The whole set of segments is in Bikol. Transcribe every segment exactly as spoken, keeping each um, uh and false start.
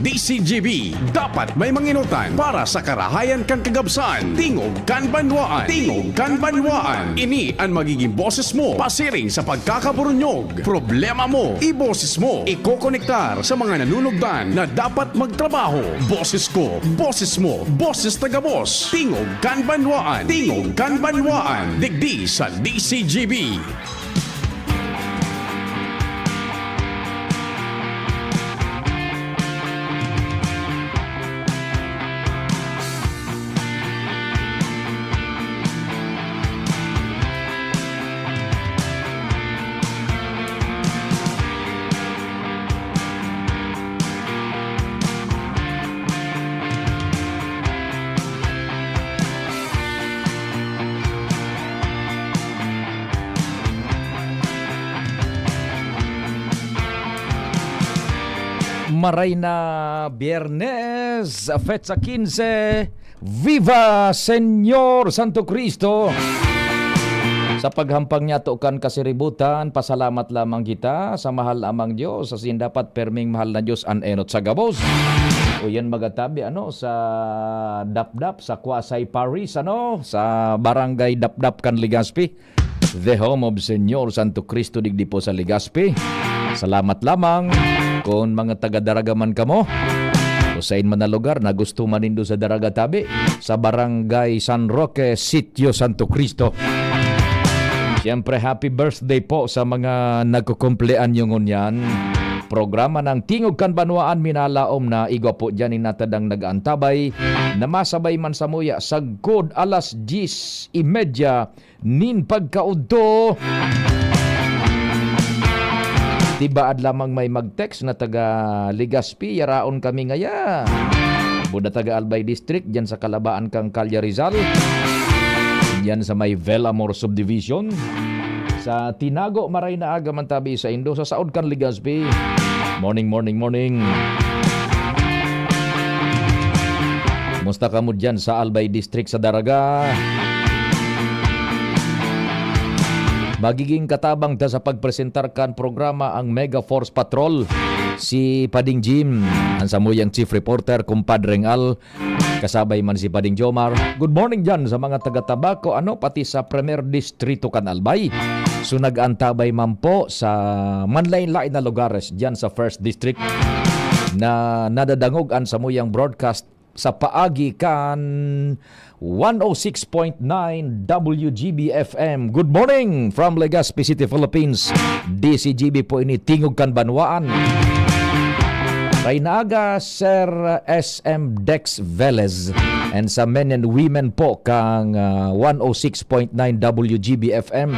D C G B, dapat may manginutan para sa karahayan kan kagabsan. Tingog kan banwaan. Tingog kan banwaan. Ini an magiging boses mo pasiring sa pagkakaburunyog. Problema mo, iboses mo. Ikokonektar sa mga nanunugdan na dapat magtrabaho. Boses ko, boses mo, boses taga-Boss. Tingog kan banwaan. Tingog kan banwaan. Digdi sa D C G B. Maray na Biyernes, petsa quince, Viva Señor Santo Cristo! Sa paghampang niyato kan kasiributan, pasalamat lamang kita sa mahal na Amang Diyos, asin dapat perming mahal na Diyos an enot sa gabos. O yan, magatabi, ano, sa Dapdap, sa Quasi Paris, ano, sa Barangay Dapdap kan Legazpi. The home of Señor Santo Cristo digdi po sa Legazpi. Salamat lamang. Kun mga taga Daraga man kamo, o sain man na lugar na gusto man nindo sa Daraga tabi, sa Barangay San Roque, Sitio Santo Cristo. Siyempre, happy birthday po sa mga nagkukumpleanyo ngunyan. Programa ng Tingog kan Banwaan, minalaom na igwa po diyan inatadang nag-aantabay na masabay man samuya sagkod alas diyes y media nin pagkaudto. Tibaad lamang may mag-text na taga Legazpi, yaraon kami ngaya. Buda taga Albay District, dyan sa kalabaan kang Kalye Rizal. Dyan sa may Velamor Subdivision. Sa Tinago, maray na aga man tabi sa indo. Sa saod kan Legazpi. Morning, morning, morning. Musta kamo dyan sa Albay District sa Daraga? Magiging katabang ta sa pagpresentar kan programa ang Mega Force Patrol, si Pading Jim, ang samuyang chief reporter, Kumpadreng Al, kasabay man si Pading Jomar. Good morning dyan sa mga taga Tabaco, ano, pati sa Primer Distrito kan Albay. So, nag-antabay man po sa manlain-lain na lugares dyan sa First District na nadadangog an samuyang broadcast sa paagi kan one oh six point nine W G B F M. Good morning from Legazpi City, Philippines. D C G B po ini, Tingog kan Banwaan. Maray na aga, Sir S M Dex Velez. And sa men and women po kang, ah, one oh six point nine W G B F M.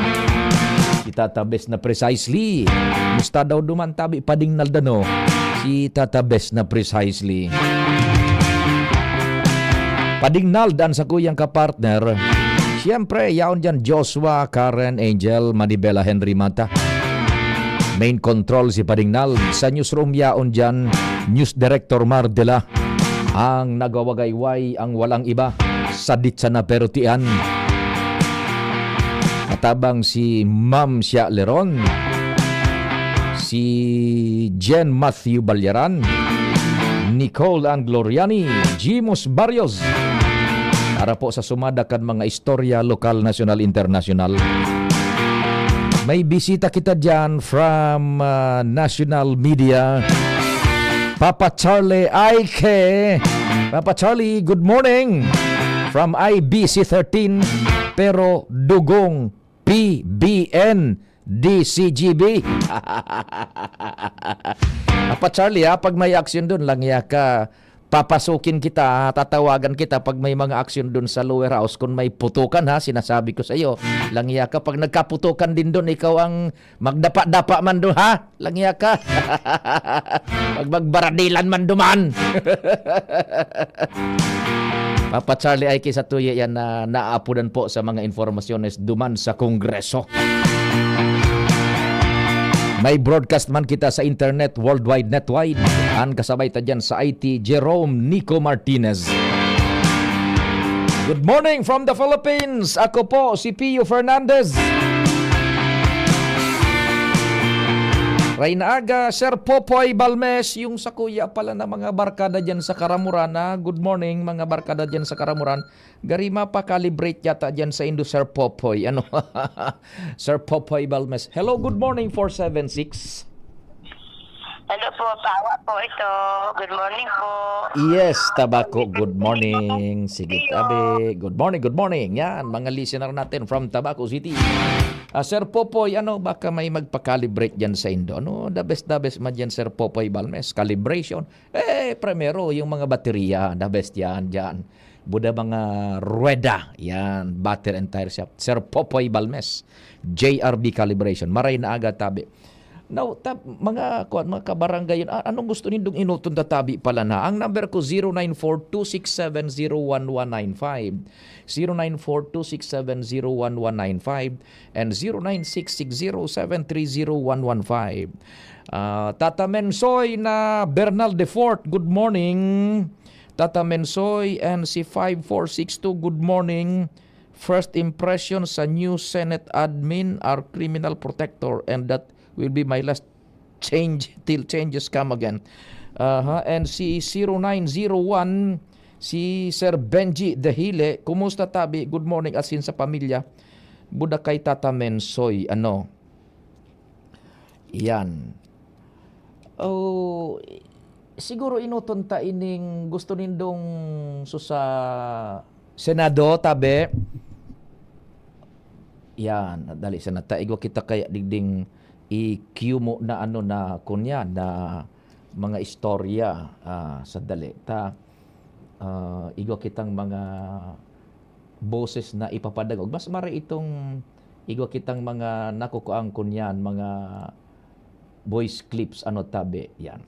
Si Tata Bes na precisely. Musta daw duman tabi, Pading Nalda, no? Si Tata Bes na precisely. Pading Nald an sakuyang kapartner. Siyempre, yaon dyan Joshua, Karen, Angel, Manibela, Henry Mata. Main control si Pading Nald. Sa newsroom, yaon dyan News Director Mar Dela. Ang nagwawagayway, ang walang iba, sadit sana pero tiyan. Katabang si Ma'am Sia Leron, si Jen Matthew Balyaran, Nicole Ann Gloriani, Jimos Barrios. Para po sa sumada kan mga istorya lokal, nasyonal, internasyonal. May bisita kita dyan from, ah, national media. Papa Charlie Aike. Papa Charlie, good morning. From I B C thirteen, pero dugong P B N D C G B. Papa Charlie, ha, pag may aksyon dun, langya ka. Papasukin kita, ha, tatawagan kita pag may mga aksyon dun sa lower house. Kung may putukan, ha, sinasabi ko sa'yo, langya ka. Pag nagkaputukan din dun, ikaw ang magdapa-dapa man dun, ha? Langya ka. Pag magbaradilan man duman. Papa Charlie, ay kisa tuya yan na naapudan po sa mga informasyones duman sa Kongreso. May broadcast man kita sa internet, worldwide, netwide. An kasabay ta dyan sa I T, Jerome Nico Martinez. Good morning from the Philippines. Ako po si Pio Fernandez. Maray na aga, Sir Popoy Balmes, yung sa kuya pala na mga barkada dyan sa Karamuran, ha? Good morning, mga barkada dyan sa Karamuran. Gari mapa-calibrate yata dyan sa indo, Sir Popoy. Ano? Sir Popoy Balmes. Hello, good morning, four seven six. Hello po, Pawa po ito. Good morning po. Yes, Tabaco. Good morning. Sige, tabi. Good morning, good morning. Yan, mga listener natin from Tabaco City. Ah, Sir Popoy, ano, baka may magpa-calibrate dyan sa indo. Ano, the best, the best man dyan, Sir Popoy Balmes. Calibration. Eh, primero, yung mga baterya, the best yan, dyan. Buda mga rueda, yan, battery and tire shop. Sir Popoy Balmes, J R B Calibration. Maray na aga, tabi. Now, tab, mga, kuwan, mga kabarangay, a- anong gusto nindong inuton ta, tabi pala na? Ang number ko, zero nine four two six seven zero one one nine five, zero nine four two six seven zero one one nine five, and zero nine six six zero seven three zero one one five. Ah, Tata Mensoy na Bernal de Fort, good morning. Tata Mensoy and si five four six two, good morning. First impression sa new Senate admin are criminal protector and that will be my last change till changes come again. Aha, and si zero nine zero one, si Sir Benji Dahile, kumusta, tabi? Good morning, asin sa pamilya. Buda kay Tata Mensoy, ano? Yan. Oh, siguro inuton ta ining gusto nindong su sa Senado, tabi. Yan, dali sana ta. Igwa kita kaya digding i-cue mo na ano na kunya na mga istorya, ah, sa dali. Ta, ah, igwa kitang mga boses na ipapadangog. Mas mara itong igwa kitang mga nakukuang kunyan, mga voice clips, ano, tabi, yan.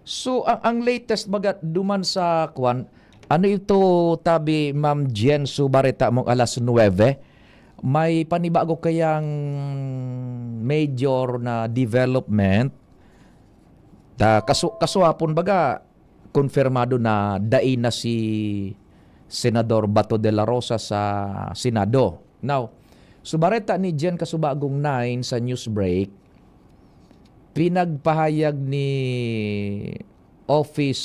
So, ang, ang latest baga duman sa kwan, ano ito, tabi, Ma'am Jen, so bareta mong alas nuwebe, may panibago kayang major na development? Ta, kasu-, kasuhapon baga, konfirmado na dai na si Senador Bato de la Rosa sa Senado. Now, so bareta ni Jen kasubagong nine sa news break, pinagpahayag ni Office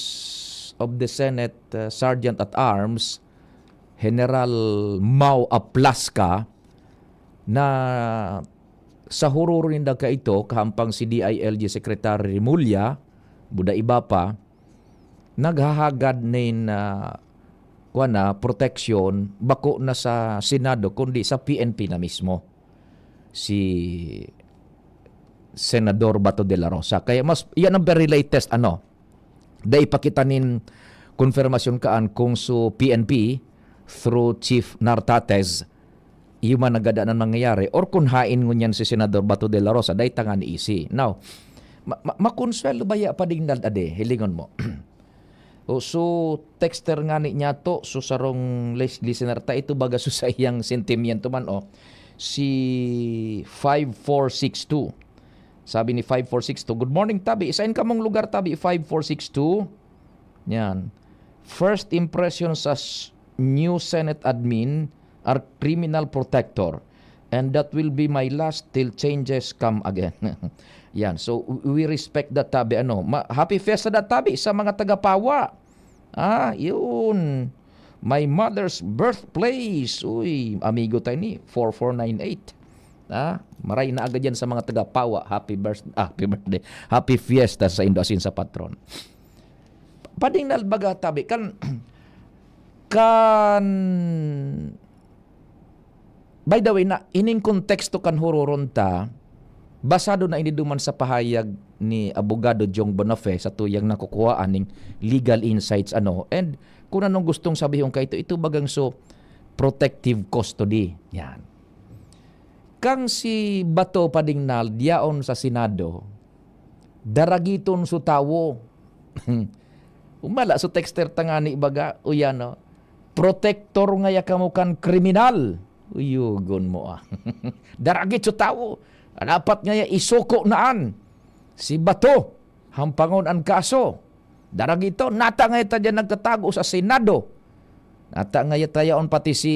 of the Senate, uh, Sergeant at Arms, General Mau Aplasca, na sa huroro ninda kaito, kahampang si D I L G Secretary Remulla, buda iba pa, naghahagad nin, ah, kuwan na, proteksyon, bako na sa Senado, kundi sa P N P na mismo, si Senador Bato de la Rosa. Kaya mas, yan ang very latest, ano, dai pa kita nin konfirmasyon kaan kung so P N P through Chief Nartates, iyo man nagada na nangyayari, or kun hain ngunyan si Senador Bato de la Rosa, dai ta nga ni isi. Now, ma- ma- makonsuelo baya pa ding nal-, ade, hilingon mo. O, so, texter nga ni niya to, so sarong lis- listener ta, ito baga so sa iyang sentimiento man, oh. Si five four six two. Sabi ni five four six two, "Good morning, Tabi. Sain kamong lugar, Tabi?" Five four six two. Yan. "First impression sa s- new Senate admin are criminal protector. And that will be my last till changes come again." Yan. So, w- we respect that, Tabi. Ano, ma- happy fiesta that, Tabi, sa mga taga-Pawa. Ah, yun. "My mother's birthplace." Uy, amigo tayo ni four four nine eight. Ah, maray na agad yan sa mga taga-Pawa. Happy birth-, ah, happy birthday. Happy fiesta sa indo asin sa patron. Pading nalbaga, Tabi, kan, kan, by the way, na ining konteksto kan huroron ta, basado na ini duman sa pahayag ni Abogado Jong Bonafe sa tuyang nakukuhaan ning legal insights, ano, and kung anong gustong sabihon kaito, ito bagang so protective custody. Yan. Kang si Bato Pading Nald, yaon sa Senado, daragiton so tawo. Umala, so texter tangani baga, o yan, no? "Protector ngaya kamo kan kriminal." Uyugon mo, ah. Daragit so tawo. Dapat ngaya isuko na an si Bato. Hampangon an kaso. Daragito, nata ngaya ta diyan nagtatago sa Senado. Nata ngaya ta yaon pati si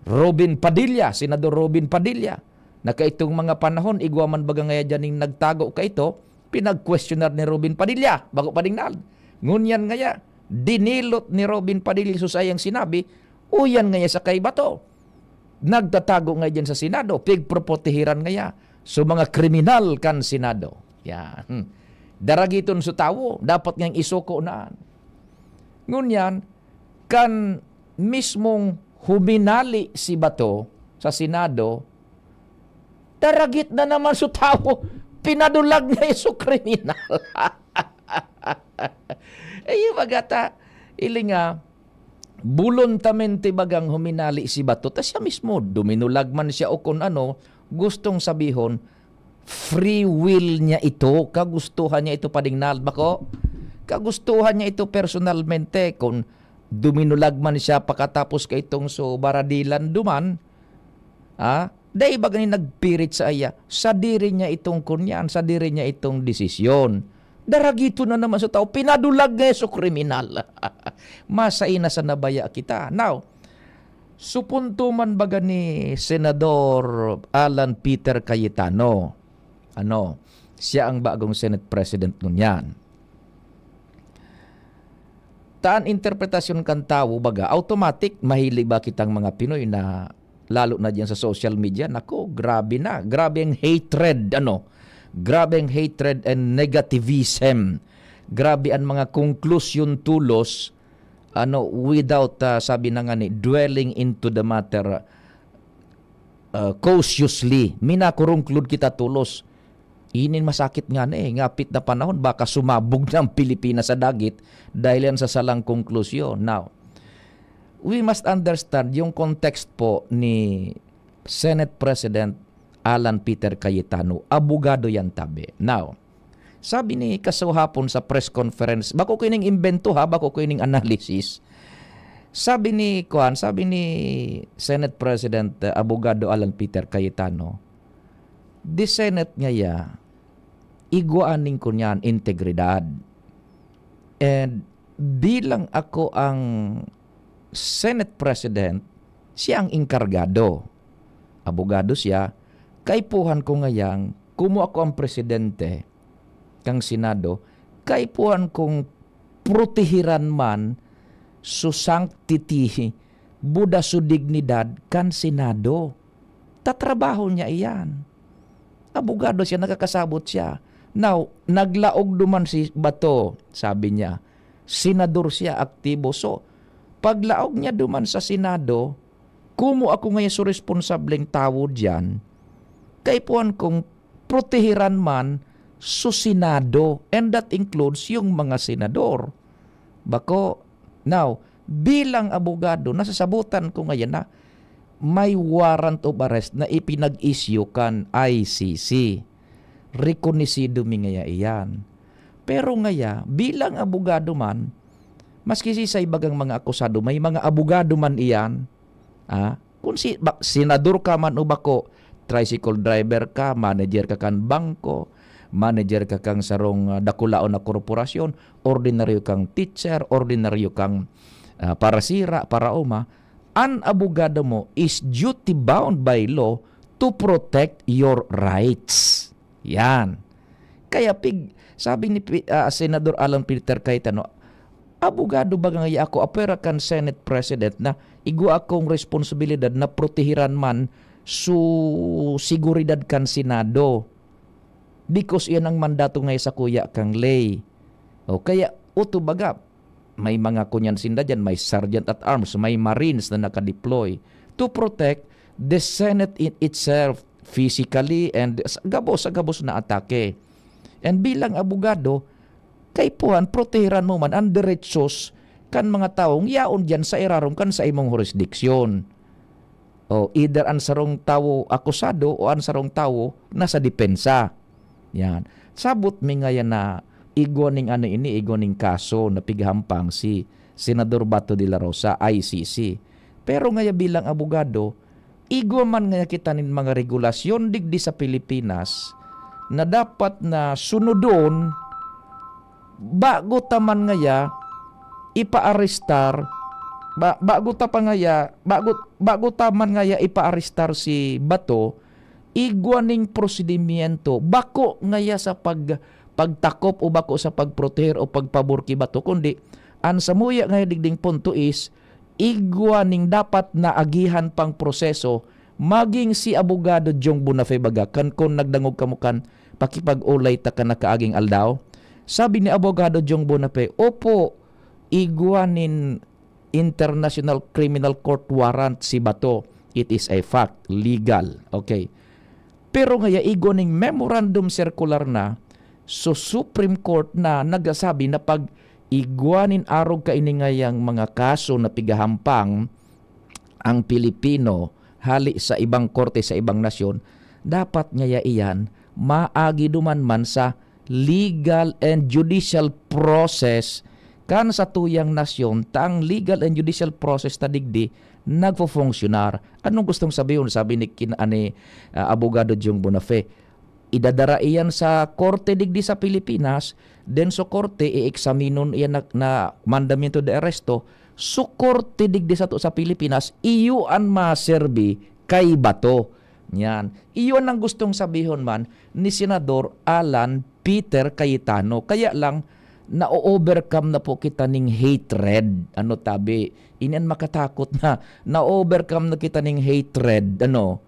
Robin Padilla, Senador Robin Padilla. na kaitong mga panahon, igwa man baga ngaya diyan ning nagtago kaito, pinag-questionar ni Robin Padilla, bako pa ning naal. Ngunyan ngaya, dinilot ni Robin Padilla so saiyang sinabi, uyan ngaya sa kay Bato. Nagtatago ngaya diyan sa Senado, pigproprotehiran ngaya. So, mga kriminal kan Senado. Yan. Hmm. Daragiton so tawo, dapat ngayang isuko na. Ngunyan, kan mismong huminali si Bato sa Senado, daragit na naman so tawo, pinadulag na so kriminal. Eh, yung baga ta, ili nga, bolontamente bagang huminali si Bato, ta siya mismo, duminulag man siya o kun ano, gustong sabihon, free will niya ito, kagustuhan niya ito, pading nal-, bako? Kagustuhan niya ito personalmente, kun duminulag man siya pakatapos kaitong so baradilan duman, ah, dai baga ni nagpirit sa iya, sadiri niya itong kunyan, sadiri niya itong desisyon. Daragito na naman sa tao, pinadulag nga so kriminal. Masay na sa nabaya kita. Now, so punto man baga ni Senador Alan Peter Cayetano, ano, siya ang bagong Senate President ngunyan. Taan interpretasyon kan tawo, baga, automatic, mahilig ba kitang mga Pinoy na, lalo na diyan sa social media, nako, grabe na, grabe ang hatred, ano, grabe ang hatred and negativism, grabe ang mga konklusyon tulos, ano, without, ah, sabi na nga ni, dwelling into the matter, ah, cautiously. Minakurungklod kita tulos. Inin masakit nga na eh, ngapit na panahon, baka sumabog na ang Pilipinas sa dagit dahil yan sa salang konklusyon. Now, we must understand yung context po ni Senate President Alan Peter Cayetano. Abogado yan tabi. Now, sabi ni kasuhapon sa press conference, bako ko ining imbento ha, bako ko ining analysis. Sabi ni, kuan, sabi ni Senate President, uh, Abogado Alan Peter Cayetano, the Senate ngaya, igwaan ning kunyan integridad. And bilang ako ang Senate President, siya ang inkargado. Abogado siya, kaipuhan ko ngayang, kumo ako ang presidente kang Senado, kaipuhan kong protehiran man so sanctity, buda so dignidad kan Senado. Tatrabaho niya iyan. Abogado siya, nakakasabot siya. Now, naglaog duman si Bato, sabi niya. Senador siya, aktibo. So, paglaog niya duman sa Senado, kumo ako ngayon so responsableng tawo diyan, kaipuhan kong protehiran man so Senado, and that includes yung mga senador. Bako, now, bilang abogado, nasasabutan ko ngayon na may warrant of arrest na ipinag-issue kan I C C. Rekonesido mi ngaya iyan. Pero ngaya, bilang abogado man, maski si sa ibagang mga akusado, may mga abogado man iyan. Ah, kung si, ba, senador ka man o bako, tricycle driver ka, manager ka kan bangko, manager ka kang sarong, ah, dakulaon na korporasyon, ordinaryo kang teacher, ordinaryo kang, ah, parasira, paraoma, an abogado mo is duty bound by law to protect your rights. Yan. Kaya pig-, sabi ni Pi-, ah, Senador Alan Peter Cayetano, "Abogado baga ngaya ako, apwera kan Senate President na igwa akong responsibilidad na protehiran man so seguridad kan Senado. Because iyan ang mandato ngaya sakuya kang ley." O kaya, uto baga, may mga kunyan sinda diyan, may sergeant at arms, may marines na nakadeploy to protect the Senate in itself, physically and sa gabos, sa gabos na atake. And bilang abogado, kaipuhan, protehiran mo man ang derechos kan mga tawong yaon diyan sa irarom kan sa imong jurisdiction. O, either ang sarong tawo akusado o ang sarong tawo nasa depensa. Yan. Sabot mi ngayan na igwa ning ano ini, igwa ning kaso na pighahampang si Senador Bato de la Rosa, I C C. Pero ngaya bilang abogado, igwa man ngaya kita nin mga regulasyon digdi sa Pilipinas na dapat na sunodon bago ta man ngaya ipaarestar, ba-, bago ta pa ngaya, bago, bago ta man ngaya ipaarestar si Bato, igwa ning prosedimyento, bako ngaya sa pag-, pagtakop o bako sa pagproteher o pagpabor ki Bato, kundi an samuya ngaya digding punto is igwa ning dapat na agihan pang proseso, maging si Abogado Jong Bonafe baga, kan kun nagdangog kamo kan pakipag-olay ta kan nakaaging aldaw. Sabi ni Abogado Jong Bonafe, "Opo, igwa nin International Criminal Court warrant si Bato. It is a fact, legal." Okay. Pero ngaya igwa ning memorandum circular na, so Supreme Court na nagsasabi na pag igwa nin arog kaini ngayang mga kaso na pigahampang ang Pilipino hali sa ibang korte sa ibang nasyon, dapat ngaya iyan maagi duman man sa legal and judicial process kan satuyang nasyon, ta ang legal and judicial process ta digdi nagfofunksyonar. Anong gustong sabihon? Sabi ni kin-, ani, ah, Abogado Jong Bonafe, idadara iyan sa korte digdi sa Pilipinas, then so korte, i-eksaminon iyan na, na mandamiento de arresto, so korte digdi sato sa Pilipinas, iyo an maserbi kay Bato. Yan. Iyo an gustong sabihon man ni Senador Alan Peter Cayetano. Kaya lang, na-overcome na po kita ning hatred. Ano tabi? Ini an makatakot na. Na-overcome na kita ning hatred. Ano?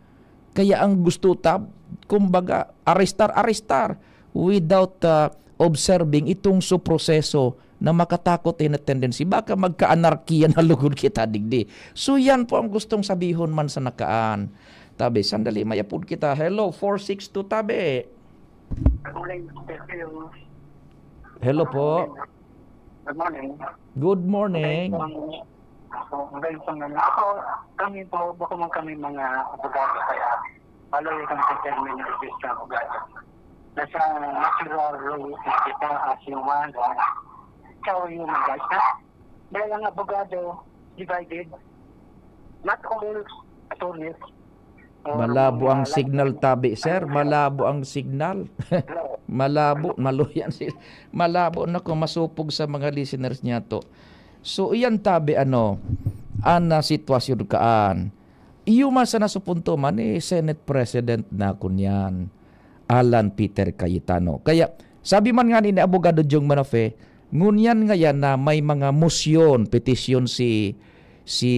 Kaya ang gusto ta, kumbaga, arestar, arestar without, ah, observing itong su proseso na makatakot na tendency. Baka magka-anarkiya na lugod kita digdi. So, yan po ang gustong sabihon man sa nakaan. Tabi, sandali, may apod kita. Hello, four six two, tabi. Good morning, Mister Phil. Hello po. Good morning. Good morning. Magayon po ang, ako, magayon po ang ano. Ako, kami po, bako man kami mga abogado, kaya paloy kami sa termino sa abogado. Nasa natural role na kita as human, ikaw human rights na. Dahil ang abogado, divided, not all attorneys. Malabo ang signal tabi, sir. Malabo ang signal. Malabo, maluyan si, malabo na kung masupog sa mga listeners niya to. So, iyan tabi, ano, an, ah, sitwasyon kaan. Iyo man sa nasupunto man, eh, Senate President na kunyan, Alan Peter Cayetano. Kaya, sabi man nga ni Abogado Jong Manafe, ngunyan ngayan na may mga mosyon, petisyon si, si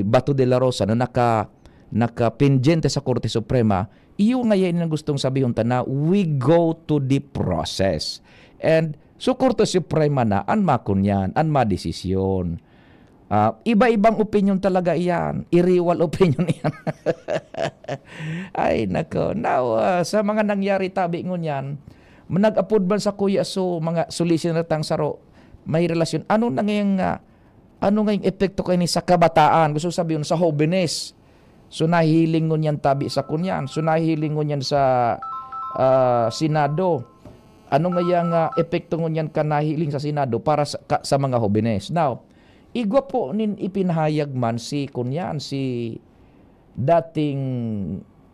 Bato de la Rosa na naka-, nakapendyente sa Korte Suprema, iyo ngayon ang gustong sabihon ta na we go to the process. And so Korte Suprema na an makunyan, an madesisyon. Ah, iba-ibang opinyon talaga iyan. Iriwal opinyon iyan. Ay, nako. Now, ah, sa mga nangyari tabi ngunyan, nag-apod man sa kuya so mga solisyon na tang saro, may relasyon. Ano na ngayong, ah, ano ngayong epekto kaini sa kabataan? Gusto sabihin, sa hobenes. So, nahiling ngunyan tabi sa kunyan. So, nahiling ngunyan sa, ah, Senado. Ano ngayang, ah, epekto ngunyan ka nahiling sa Senado para sa, ka, sa mga hobenes? Now, igwa po nin ipinahayag man si, kunyan, si dating,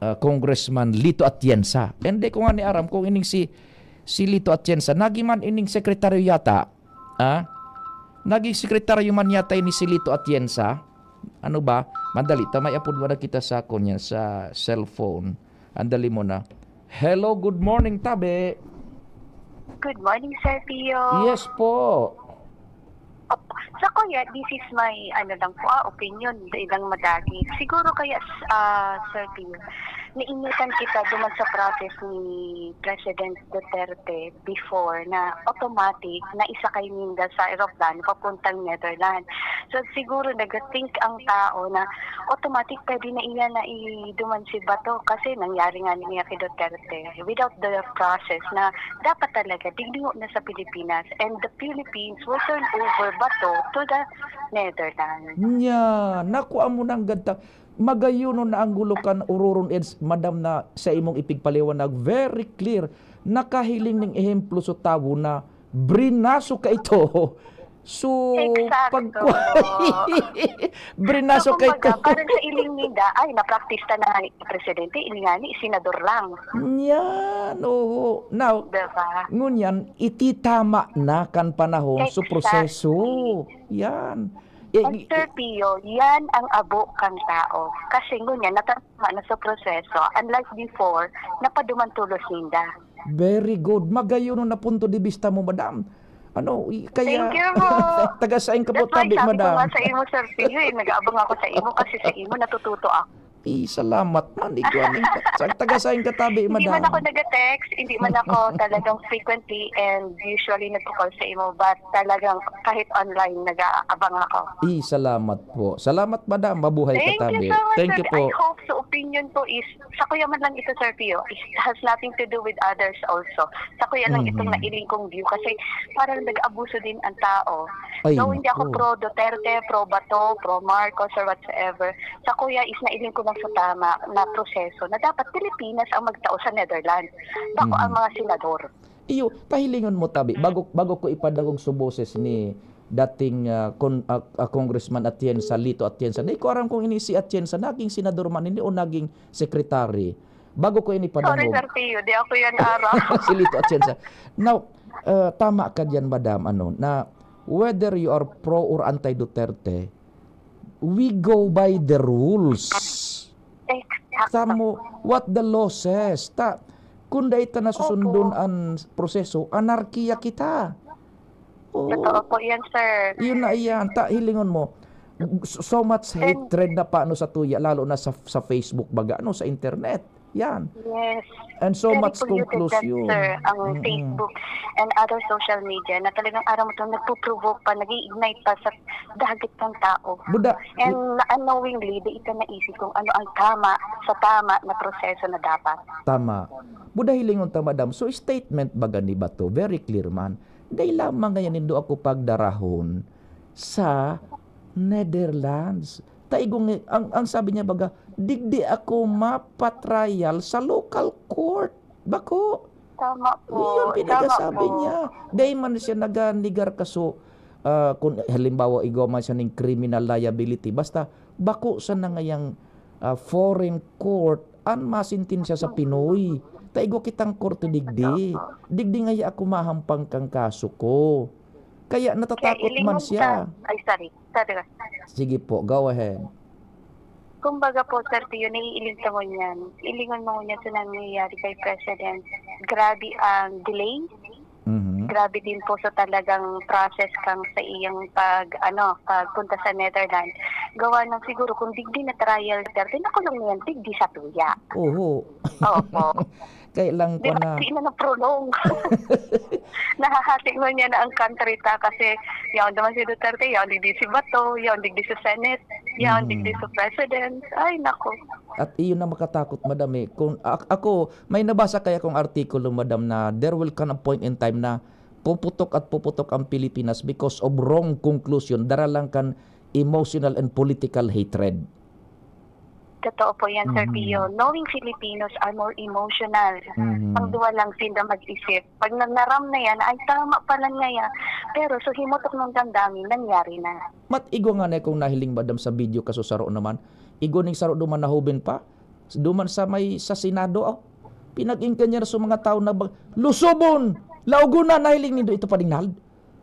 ah, Congressman Lito Atienza. Hindi ko nga ni aram kung ining si, si Lito Atienza, nagi man ining sekretaryo yata, ah? Naging sekretaryo man yata ini si Lito Atienza. Ano ba? Madali ta, may apod mo na kita sa, kunyan, sa cellphone. Andali mo na. Hello, good morning, tabi. Good morning, Sir Pio. Yes po. Op-, sa kuya, this is my, ano lang po, ah, opinion, ilang madagit. Siguro kaya, ah, Sir Pio, naiinitan kita duman sa process ni President Duterte before na automatic na isakay ninda sa eroplano papuntang Netherlands. So, siguro nag-think ang tao na automatic pwede na iyan na iduman si Bato kasi nangyari nga niya kay Duterte without the process na dapat talaga diglingo na sa Pilipinas and the Philippines will turn over Bato to the Netherlands. Nya, naku, amo nang ganta. Magayon na ang gulo kan ororon eds, madam, na sa imong ipigpaliwanag, very clear. Nakahiling ning ehemplo sa tawo na brinaso ka ito. So, Eksakto. Pag brinaso So, ka ito. Kumbaga, parang sa iling ninda, ay, napraktista na nga ni presidente, ini nga ni senador lang. Yan, oo. Now, Diba? ngunyan, ititama na kan panahon, so Exactly. proseso. Yan. Eh, And Sir Pio, yan ang abo kan tao. Kasi ngunyan, natatama na sa proseso. Unlike before, napaduman tulos ninda. Very good. Magayon na punto de vista mo, madam. Ano, i- kaya Thank you po. Taga sain ka po, That's why tabi, sabi ko madam? Nga sa imo, Sir Pio, eh, nag-aabang ako sa imo kasi sa imo natututo ako. Eh, salamat man. Igwa ning ka- sa taga sain ka, tabi, Hindi man madam? Ako nag-text, hindi man ako talagang frequently and usually nagko-call sa imo, but talagang kahit online, nag-aabang ako. Eh, salamat po. Salamat, madam. Mabuhay ka, Thank you tabi. So much, Thank you po. I hope sa opinion ko is, sa kuya man lang ito, Sir Pio, it has nothing to do with others also. Sa kuya lang itong Mhm. Nailing kong view kasi parang nag-abuso din ang tao. Ay, Though hindi ako naku. Pro Duterte, pro Bato, pro Marcos, or whatsoever. Sa kuya is nailing ko lang sa tama na proseso na dapat Pilipinas ang magtao sa Netherlands. Bako Mhm. Ang mga senador. Iyo, pahilingon mo, tabi, bago, bago ko ipadangog sa boses ni dating, ah, con-, ah, ah, Congressman Atienza, Lito Atienza. Di ko aram kung ini si Atienza, naging senador man ini o naging secretary. Bago ko ini Sorry, ipadangog. Sir Pio, di ako yan, Ara. Si Lito Atienza. Now, ah, tama ka diyan, madam, ano, na whether you are pro or anti-Duterte, we go by the rules. Exacto. Tamo, what the law says. Ta, kung dai ta nasusundon Opo. Ang proseso, anarkiya kita. Oo. Totoo po yan, sir. Yun na yan. Ta, hilingon mo, so, so much And hatred na paano sa tuya, lalo na sa, sa Facebook baga, ano, sa internet. Yan. Yes. And so Very much polluted conclusion. That, sir, ang Mm-mm. Facebook and other social media na talagang aram mo itong nagpo-provoke pa, nag-i-ignite pa sa dagit ng tao. Buda, And na unknowingly, di ito naisip kung ano ang tama sa tama na proseso na dapat. Tama. Buda hilingon ta, madam. So, statement baga ni Bato, very clear man. Dai lamang ngayon nindo ako pagdarahon sa Netherlands. Taigong, ang, ang sabi niya baga, "Digdi ako mapatrial sa local court." Bako. Tama po. Iyon pinagasabi Tama po. Niya. Dai man siya naganigar kaso, ah, kung halimbawa, igwa man siya ning criminal liability. Basta, bako sa nangayang, ah, foreign court, an masintensya sa Pinoy. Taigo kitang korte digdi. Totoo po. Digdi ngaya ako mahampang kang kaso ko. Kaya natatakot Kaya man ilingon siya. Ka, ay, sorry. Sorry. Sige po, go ahead. Kumbaga po, Sir Pio, naiiling ka ngunyan. Ilingon mo ngunyan sa nangyayari kay President. Grabe ang delay. Mhm. Grabe din po sa talagang process kang sa iyang pag, ano, pagpunta sa Netherlands. Gawa ng siguro kung digdi na trial, Sir, nakulong niyan, digdi sa tuya. Oho. Opo. Kaya lang Di ko ba, na. Di na na-prolong. Nahahati mo niya na ang country ta kasi yaon naman si Duterte, yaon digdi si Bato, yaon digdi sa Senate, yaon Mm. digdi sa President. Ay, nako. At iyon na makatakot, madam, eh. Kung a-, ako, may nabasa kaya kong artikulo, madam, na there will come a point in time na puputok at puputok ang Pilipinas because of wrong conclusion, dara lang kan emotional and political hatred. Totoo po yan, Sir Mhm. Pio. Knowing Filipinos are more emotional. Mhm. Ang duwa lang sila mag-isip. Pag nanaram na yan, ay tama pala nga yan. Pero sa himutok ng damdamin, nangyari na. Mat, igwa nga na kung nahiling, madam, sa video kaso saro naman. Igwa ning saro duman na hoben pa. Duman sa may, sa Senado, oh. Pinag-ingkan niya na sa mga tao na bag-, "Lusobon! Laogon na!" Nahiling nindo ito, Padingnal?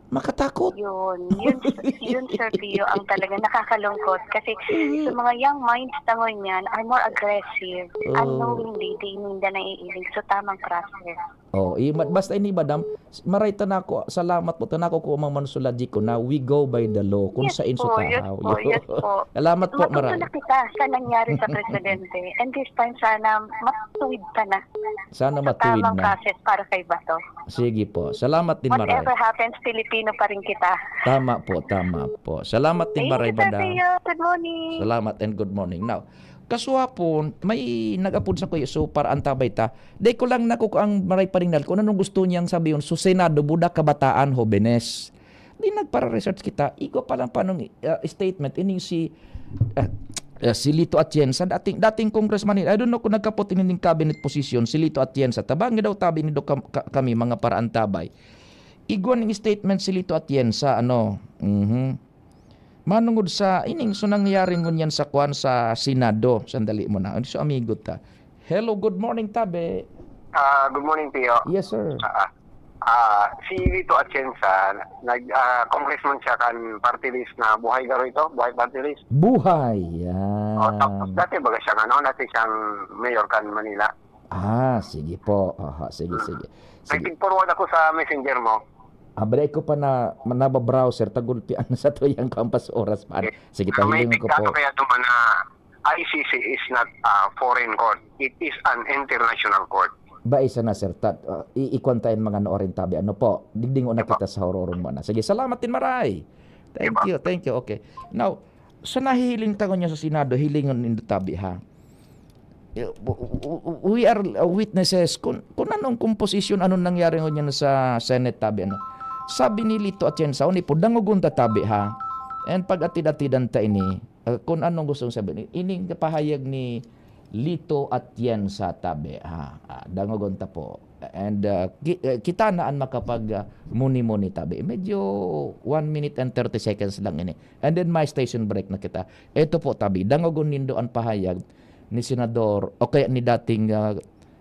Makatakot. Yun, yun, yun, Sir Pio, ang talaga nakakalungkot. Kasi Mhm. sa mga young minds na ngunyan are more aggressive. Oh. Unknowingly, di ninda naiiling sa tamang process. Oh, i-, ma-, basta ini, madam, s-, maray ta nako, salamat po, ta nako ko mang manusulaji ko na we go by the law, kung Yes sain po, sa yes tahaw. po, Yo. Yes po. Salamat po, Matuto maray. Na kita sa nangyari sa presidente. And this time, sana matuwid ka na Sana sa matuwid tamang na. Process para kay Bato. Sige po. Salamat din, maray. Whatever happens, Pilipino pa rin kita. Tama po, tama po. Salamat din, Thank maray, you, Sir madam. Pio. Good morning. Salamat and good morning. Now, kaswapon, may nag-apod sa kuya, so, para antabay ta. Di ko lang nakukuang maray paringnal kung anong gusto niyang sabihin. So, Senado, budak, kabataan, hobenes. Di nagpara-research kita. Igwa pa lang panong, ah, statement. Ining si, ah, ah, si Lito Atienza, dating, dating congressman, I don't know kung nagkapot ining cabinet position, si Lito Atienza. Tabangi daw tabi nindo kam-, ka-, kami, mga paraantabay. Igwa ning statement si Lito Atienza, ano, mhm. Manungod sa ining so nangyari ngunyan sa kwan sa Senado. Sandali mo na. Ano so amigo ta? Hello, good morning, tabi. Ah, good morning, Pio. Yes, sir. Ah, ah. Ah, si Lito Atienza, nag, ah, congressman siya kan party list na Buhay garo ito, Buhay party list. Buhay, yan. O, tapos dati baga siyang ano, dati siyang mayor kan Manila. Ah, sige po. Aha, sige, sige. Sige. Nag-forward ako sa messenger mo. Ah, balay ko pa na, nababrowser, tagulpian na sa tuyang kampas oras pa. Sige, sige, tahiling ko po. Kaya naman na I C C is not a foreign court. It is an international court. Ba, isa na, sir. Tat, ah, i-, ikuwan tayo ang mga noorin tabi. Ano po? Digdingon na kita sa hororong mo na. Sige, salamat din, maray. Thank you, thank you. Okay. Now, sa nahihiling tayo niya sa Senado, hilingon nindo tabi, ha? Eh, w-, w-, w-, we are, uh, witnesses kung, kung anong komposisyon, anong nangyari ngunyan sa Senate tabi, ano. Sabi ni Lito Atienza, "Uni po, dangogon ta tabi, ha?" And pag-atid-atidan ta ini, uh, kung anong gustong sabihin, ining pahayag ni Lito Atienza tabi, ha? Ah, dangogon ta po. And, uh, ki-, uh, kita na an makapag, uh, muni-muni tabi. Medyo one minute and thirty seconds lang ini. And then may station break na kita. Eto po, tabi, dangogon nindo an pahayag ni Senador o kaya ni dating, ah,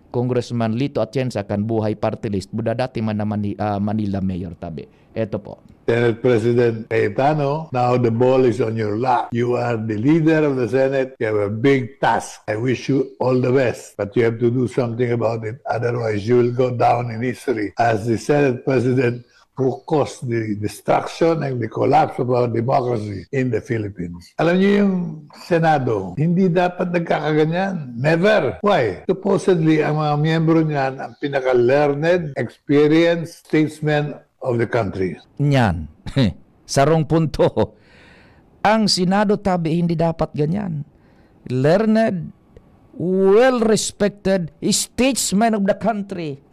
Congressman Lito Atienza kan Buhay Party List, buda dati man na Mani-, ah, Manila Mayor, tabi. Eto po. Senate President Cayetano, now the ball is on your lap. You are the leader of the Senate. You have a big task. I wish you all the best, but you have to do something about it. Otherwise, you will go down in history as the Senate President who caused the destruction and the collapse of our democracy in the Philippines. Alam niyo yung Senado, hindi dapat nagkakaganyan. Never. Why? Supposedly, ang mga miyembro niyan ang pinaka-learned, experienced statesmen of the country. Niyan. Sarong punto. Ang Senado tabi hindi dapat ganyan. Learned, well-respected statesmen of the country.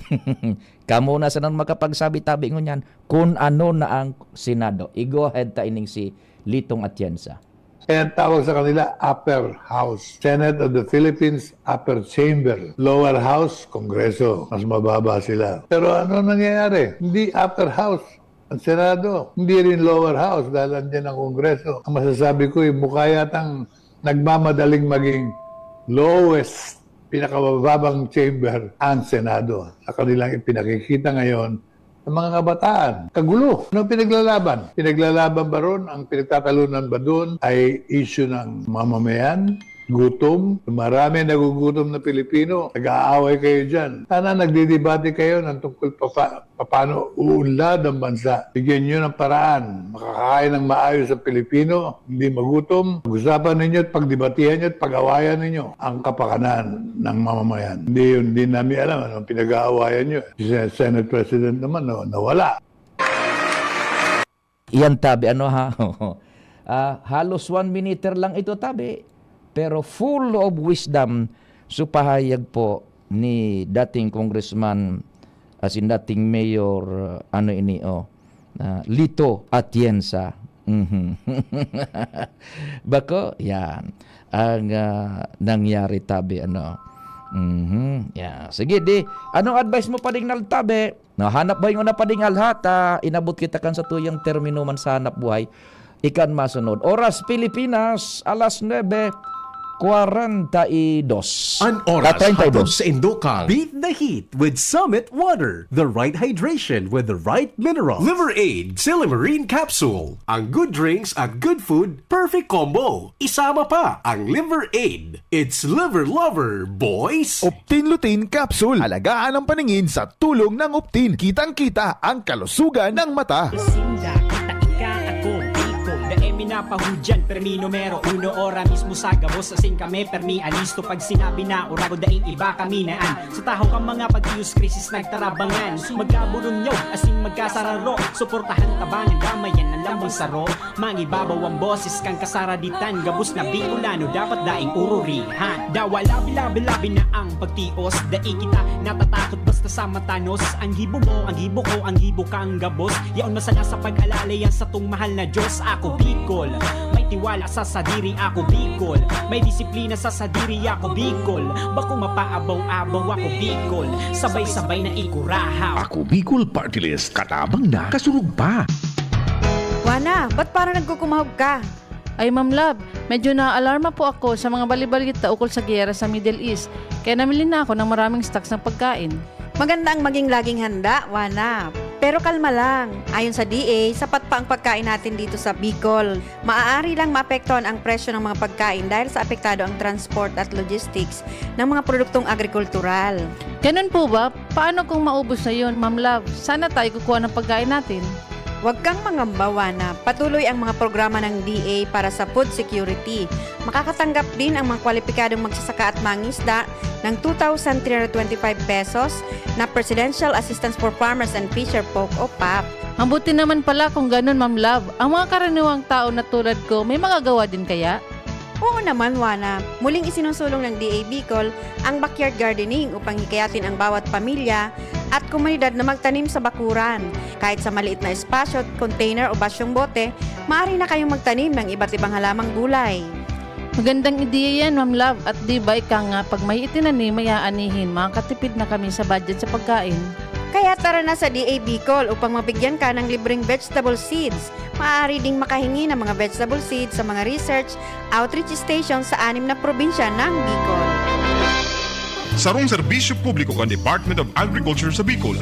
Kamo na sana makapagsabi tabi ngunyan kung ano na ang Senado. I-go ahead ta ining si Litong Atienza. Kaya ang tawag sa kanila, upper house. Senate of the Philippines, upper chamber. Lower house, Kongreso. Mas mababa sila. Pero ano nangyayari? Hindi upper house ang Senado. Hindi rin lower house dahil andyan ang Kongreso. Ang masasabi ko, eh, mukha yatang nagmamadaling maging lowest, pinakabababang chamber ang Senado. Sa kanilang ipinakikita ngayon sa mga kabataan, kagulo. Ano pinaglalaban? Pinaglalaban ba ron? Ang pinagtatalunan ba doon ay issue ng mamamayan? Gutom? Marami nagugutom na Pilipino. Nag-aaway kayo dyan. Sana nagdidebate kayo ng tungkol pa, pa, paano uunlad ang bansa. Bigyan nyo ng paraan. Makakain ng maayos sa Pilipino, hindi magutom. Pag-usapan ninyo at pagdebatihan nyo at pag-awayan ninyo ang kapakanan ng mamamayan. Hindi yun, hindi namin alam anong pinag-aawayan nyo. Si Sen-, Senate President naman, no, nawala. Iyan tabi, ano ha? Ah, halos one minute lang ito tabi. Pero full of wisdom. So, pahayag po ni dating congressman, as in dating mayor, ano ini, oh, ah, Lito Atienza. Mhm. Bako, yan. Ang, ah, nangyari tabi, ano. Mhm. Yeah. Sige, di. Anong advice mo pa ding naltabi? No, hanap buhay nguna pa ding alha ta, inabot kita kan satuyang termino man sa hanap buhay. Ikan masunod. Oras Pilipinas, alas nuebe cuarenta y dos. An oras Ah, treinta y dos. Hatod sa Indokang. Beat the heat with Summit Water. The right hydration with the right mineral. Liver Aid, Silimarine Capsule. Ang good drinks at good food, perfect combo. Isama pa ang Liver Aid. It's Liver Lover, boys! Optin Lutein Capsule. Alagaan ang paningin sa tulong ng Optin. Kitang-kita ang kalusugan ng mata. Sinda, kita, ika, ako, Bicol. Dai mi napahudyan, permi numero uno, ora mismo sa gabos, asin kami, permi alisto. Pag sinabi na, urago, daing iba kami naan. Sa tahaw kan mga pagtiyos, krisis nagtarabangan. Magkaburunyaw, asin magkasararo. Suportahan, tabangan, damayan, ang lambang saro. Mangibabaw ang boses kan kasaraditan, gabos na Bicolano dapat daing ururihan. Dawa labi-labi-labi na ang pagtios, dai kita natatakot basta sa matanos. Ang gibo mo, ang gibo ko, ang gibo kang gabos. Yaon masala sa pag-alala yan satong mahal na Diyos. Ako Bicol, may tiwala sa sadiri. Ako Bicol, may disiplina sa sadiri. Ako Bicol, bako mapaabaw-abaw. Ako Bicol, sabay-sabay na ikurahaw. Ako Bicol Party List, katabang na, kasurog pa. Wana, ba't parang nagkukumahog ka? Ay, Ma'am Love, medyo naaalarma po ako sa mga bali-balita ukol sa giyera sa Middle East, kaya namili na ako ng maraming stocks ng pagkain. Maganda ang maging laging handa, Wana. Pero kalma lang. Ayon sa D A, sapat pa ang pagkain natin dito sa Bicol. Maaari lang maapektuhan ang presyo ng mga pagkain dahil sa apektado ang transport at logistics ng mga produktong agrikultural. Ganun po ba? Paano kung maubos na yun, Ma'am Love? Saan na tayo kukuha ng pagkain natin? Huwag kang mangamba, Wana. Patuloy ang mga programa ng D A para sa food security. Makakatanggap din ang mga kwalipikadong magsasaka at mangisda ng two thousand three hundred twenty-five pesos na Presidential Assistance for Farmers and Fisher Folk o pap. Mabuti naman pala kung ganun, Ma'am Love. Ang mga karaniwang tao na tulad ko, may magagawa din kaya? Oo naman, Wana. Muling isinusulong ng D A Bicol ang backyard gardening upang hikayatin ang bawat pamilya at komunidad na magtanim sa bakuran. Kahit sa maliit na espasyo, container o basyong bote, maaari na kayong magtanim ng iba't ibang halamang gulay. Magandang ideya yan, Ma'am Love. At di ba ika nga, pag may itinanim, may aanihin, makakatipid na kami sa budget sa pagkain. Kaya tara na sa D A Bicol upang mabigyan ka ng libreng vegetable seeds. Maaari ding makahingi ng mga vegetable seeds sa mga research outreach station sa anim na probinsya ng Bicol. Sarong serbisyo publiko kan Department of Agriculture sa Bicol.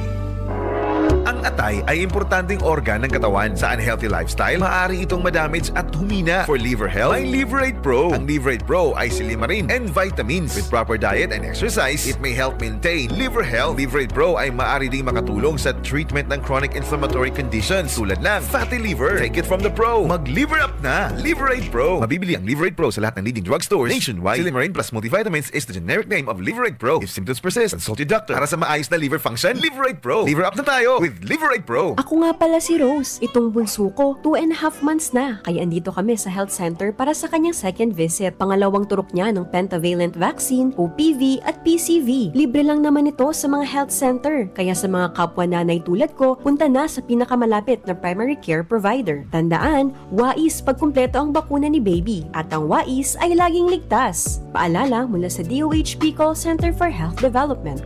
Ang atay ay importanteng organ ng katawan. Sa unhealthy lifestyle, maaari itong madamage at humina. For liver health, may Liverate Pro. Ang Liverate Pro ay silimarin and vitamins. With proper diet and exercise, it may help maintain liver health. Liverate Pro ay maaari ding makatulong sa treatment ng chronic inflammatory conditions tulad ng fatty liver. Take it from the pro. Mag-liver up na! Liverate Pro. Mabibili ang Liverate Pro sa lahat ng leading drugstores nationwide. Silimarin plus multivitamins is the generic name of Liverate Pro. If symptoms persist, consult your doctor. Para sa maayos na liver function, Liverate Pro. Liver up na tayo with Liverate Pro. Ako nga pala si Rose. Itong bunso ko, two and a half months na. Kaya andito kami sa health center para sa kanyang second visit. Pangalawang turok niya ng pentavalent vaccine o P V at P C V. Libre lang naman ito sa mga health center. Kaya sa mga kapwa nanay tulad ko, punta na sa pinakamalapit na primary care provider. Tandaan, wais pagkumpleto ang bakuna ni baby. At ang wais ay laging ligtas. Paalala mula sa D O H Bicol Center for Health Development.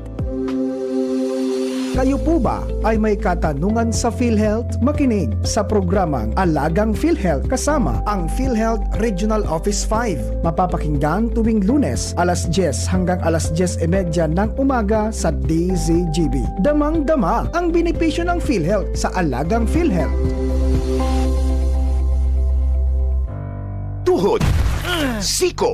Kayo po ba ay may katanungan sa PhilHealth? Makinig sa programang Alagang PhilHealth kasama ang PhilHealth Regional Office five. Mapapakinggan tuwing Lunes, alas dyes hanggang alas dyes y media ng umaga sa D Z G B. Damang-dama ang benepisyo ng PhilHealth sa Alagang PhilHealth. Tuhod, siko,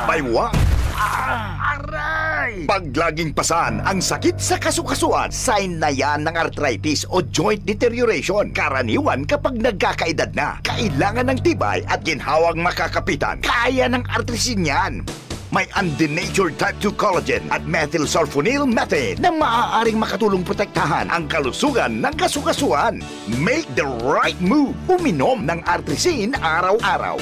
baywang, aray! Pag laging pasan ang sakit sa kasukasuan, sign na yan ng arthritis o joint deterioration. Karaniwan kapag nagkakaedad na, kailangan ng tibay at ginhawang makakapitan. Kaya ng Artrisin yan. May undenatured type two collagen at methylsulfonyl methane na maaaring makatulong protektahan ang kalusugan ng kasukasuan. Make the right move. Uminom ng Artrisin araw-araw.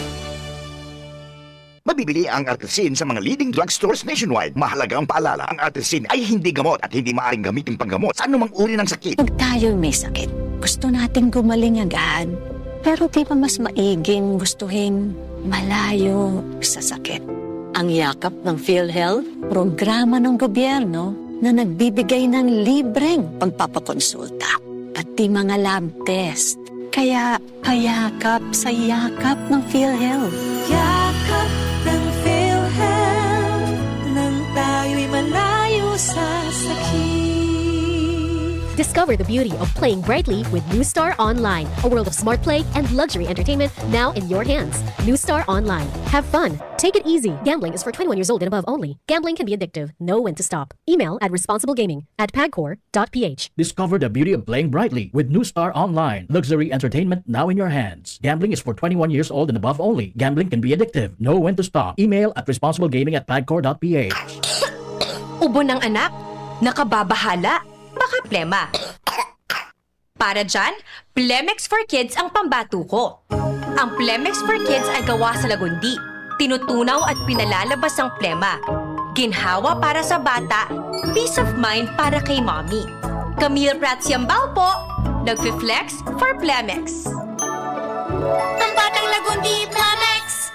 Mabibili ang Artrisin sa mga leading drugstores nationwide. Mahalagang paalala, ang Artrisin ay hindi gamot at hindi maaaring gamitin panggamot sa anumang uri ng sakit. Pag tayo'y may sakit, gusto nating gumaling agad. Pero di ba mas maiging gustuhin malayo sa sakit? Ang Yakap ng PhilHealth, programa ng gobyerno na nagbibigay ng libreng pagpapakonsulta, pati mga lab test. Kaya payakap sa Yakap ng PhilHealth. Yakap ng PhilHealth, nang tayo'y malayo sa sakit. Discover the beauty of playing brightly with New Star Online, a world of smart play and luxury entertainment now in your hands. New Star Online. Have fun. Take it easy. Gambling is for twenty-one years old and above only. Gambling can be addictive. Know when to stop. Email at responsiblegaming at pagcor dot p h. Discover the beauty of playing brightly with New Star Online. Luxury entertainment now in your hands. Gambling is for twenty-one years old and above only. Gambling can be addictive. Know when to stop. Email at responsiblegaming at pagcor dot p h. Ubo ng anak? Nakababahala? Baka plema. Para dyan, Plemex for Kids ang pambato ko. Ang Plemex for Kids ay gawa sa lagundi. Tinutunaw at pinalalabas ang plema. Ginhawa para sa bata, peace of mind para kay mommy. Camille Prats Yambao po, nagfi-flex for Plemex. Pambatang lagundi, Plemex!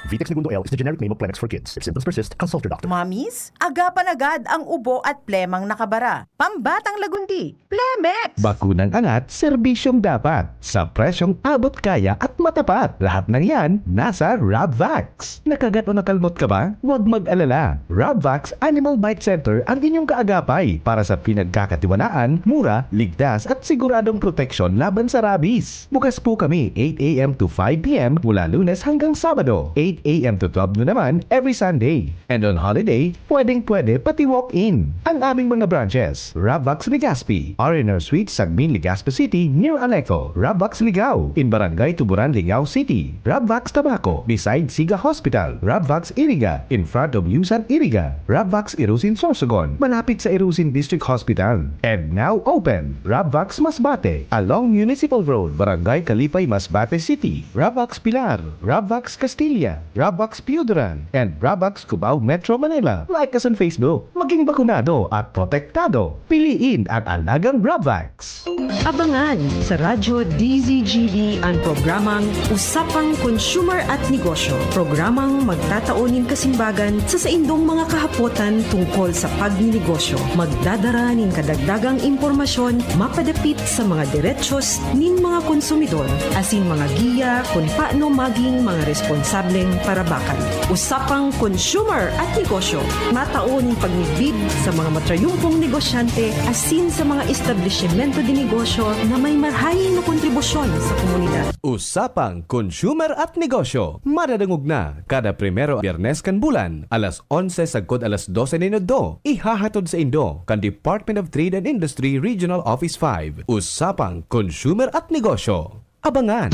Vitex Negundo L is the generic name of Plemex for kids. If symptoms persist, consult your doctor. Mommies, agapan agad ang ubo at plemang nakabara. Pambatang lagundi, Plemex! Bakunang angat, serbisyong dapat, sa presyong abot kaya at Matapat, lahat ng yan nasa Rabvax. Nakagat o nakalmot ka ba? Huwag mag-alala. Rabvax Animal Bite Center ang inyong kaagapay para sa pinagkakatiwalaan, mura, ligtas at siguradong proteksyon laban sa rabies. Bukas po kami eight a m to five p m mula Lunes hanggang Sabado, eight a m to twelve noon naman every Sunday. And on holiday, pwedeng-pwede pati walk-in. Ang aming mga branches, Rabvax Legazpi, R and R Suite, Sagmin, Legazpi City, near Aleco, Rabvax Ligao, in Barangay Tuburan, Ligao City, Rabvax Tabaco, beside Siga Hospital, Rabvax Iriga, in front of Yusan Iriga, Rabvax Irusin Sorsogon, malapit sa Irusin District Hospital, and now open, Rabvax Masbate, along Municipal Road, Barangay Kalipay, Masbate City, Rabvax Pilar, Rabvax Castilla, Rabvax Pioduran, and Rabvax Cubao, Metro Manila. Like us on Facebook. Maging bakunado at protektado. Piliin ang alagang Rabvax. Abangan sa Radyo D Z G B ang programang Usapang Consumer at Negosyo. Programang magtatao nin kasimbagan sa saindong mga kahapotan tungkol sa pagninegosyo. Magdadara nin kadagdagang impormasyon mapadapit sa mga derechos nin mga konsumidor asin mga giya kun paano maging mga responsableng parabakan. Usapang Consumer at Negosyo, matao nin pagmidbid sa mga matrayumpong negosyante asin sa mga establisimento de negosyo na may marhaing na kontribusyon sa komunidad. Usapang Consumer at Negosyo, madadangog na kada primero Biyernes kan bulan, alas onse sagkod alas dose nin udto, ihahatod saindo kan Department of Trade and Industry Regional Office five. Usapang Consumer at Negosyo. Abangan!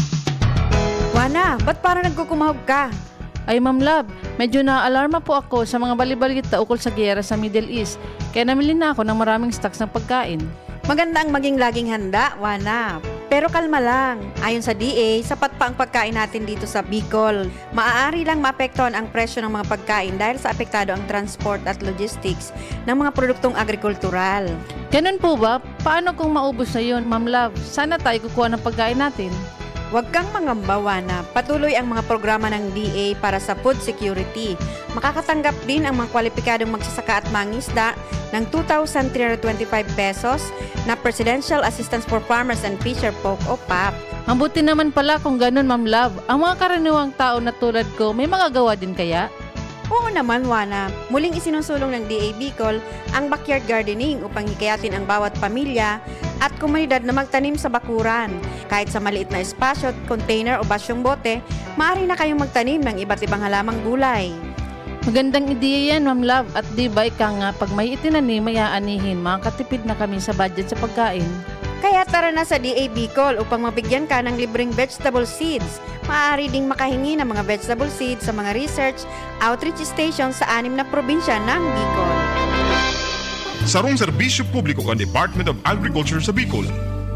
Juana, ba't parang nagkukumahog ka? Ay, Ma'am Love, medyo naaalarma po ako sa mga balibalita ukol sa giyera sa Middle East, kaya namili na ako ng maraming stocks ng pagkain. Maganda ang maging laging handa, Juana. Pero kalma lang. Ayon sa D A, sapat pa ang pagkain natin dito sa Bicol. Maaari lang maapektuhan ang presyo ng mga pagkain dahil sa apektado ang transport at logistics ng mga produktong agrikultural. Ganun po ba? Paano kung maubos na yun, Ma'am Love? Saan na tayo kukuha ng pagkain natin? Huwag kang mangamba, Juana. Patuloy ang mga programa ng D A para sa food security. Makakatanggap din ang mga kwalipikadong magsasaka at mangisda ng two thousand three hundred twenty-five pesos na Presidential Assistance for Farmers and Fisher Folk o pap. Mabuti naman pala kung ganun, Ma'am Love. Ang mga karaniwang tao na tulad ko, may magagawa din kaya? Oo naman, Juana. Muling isinusulong ng D A Bicol ang backyard gardening upang hikayatin ang bawat pamilya at komunidad na magtanim sa bakuran. Kahit sa maliit na espasyo, container o basyong bote, maaari na kayong magtanim ng iba't ibang halamang gulay. Magandang ideya yan, Ma'am Love. At di ba ika nga, pag may itinanim, may aanihin, makakatipid na kami sa budget sa pagkain. Kaya tara na sa D A Bicol upang mabigyan ka ng libreng vegetable seeds. Maaari ding makahingi ng mga vegetable seeds sa mga research outreach station sa anim na probinsya ng Bicol. Sarong serbisyo publiko kan Department of Agriculture sa Bicol.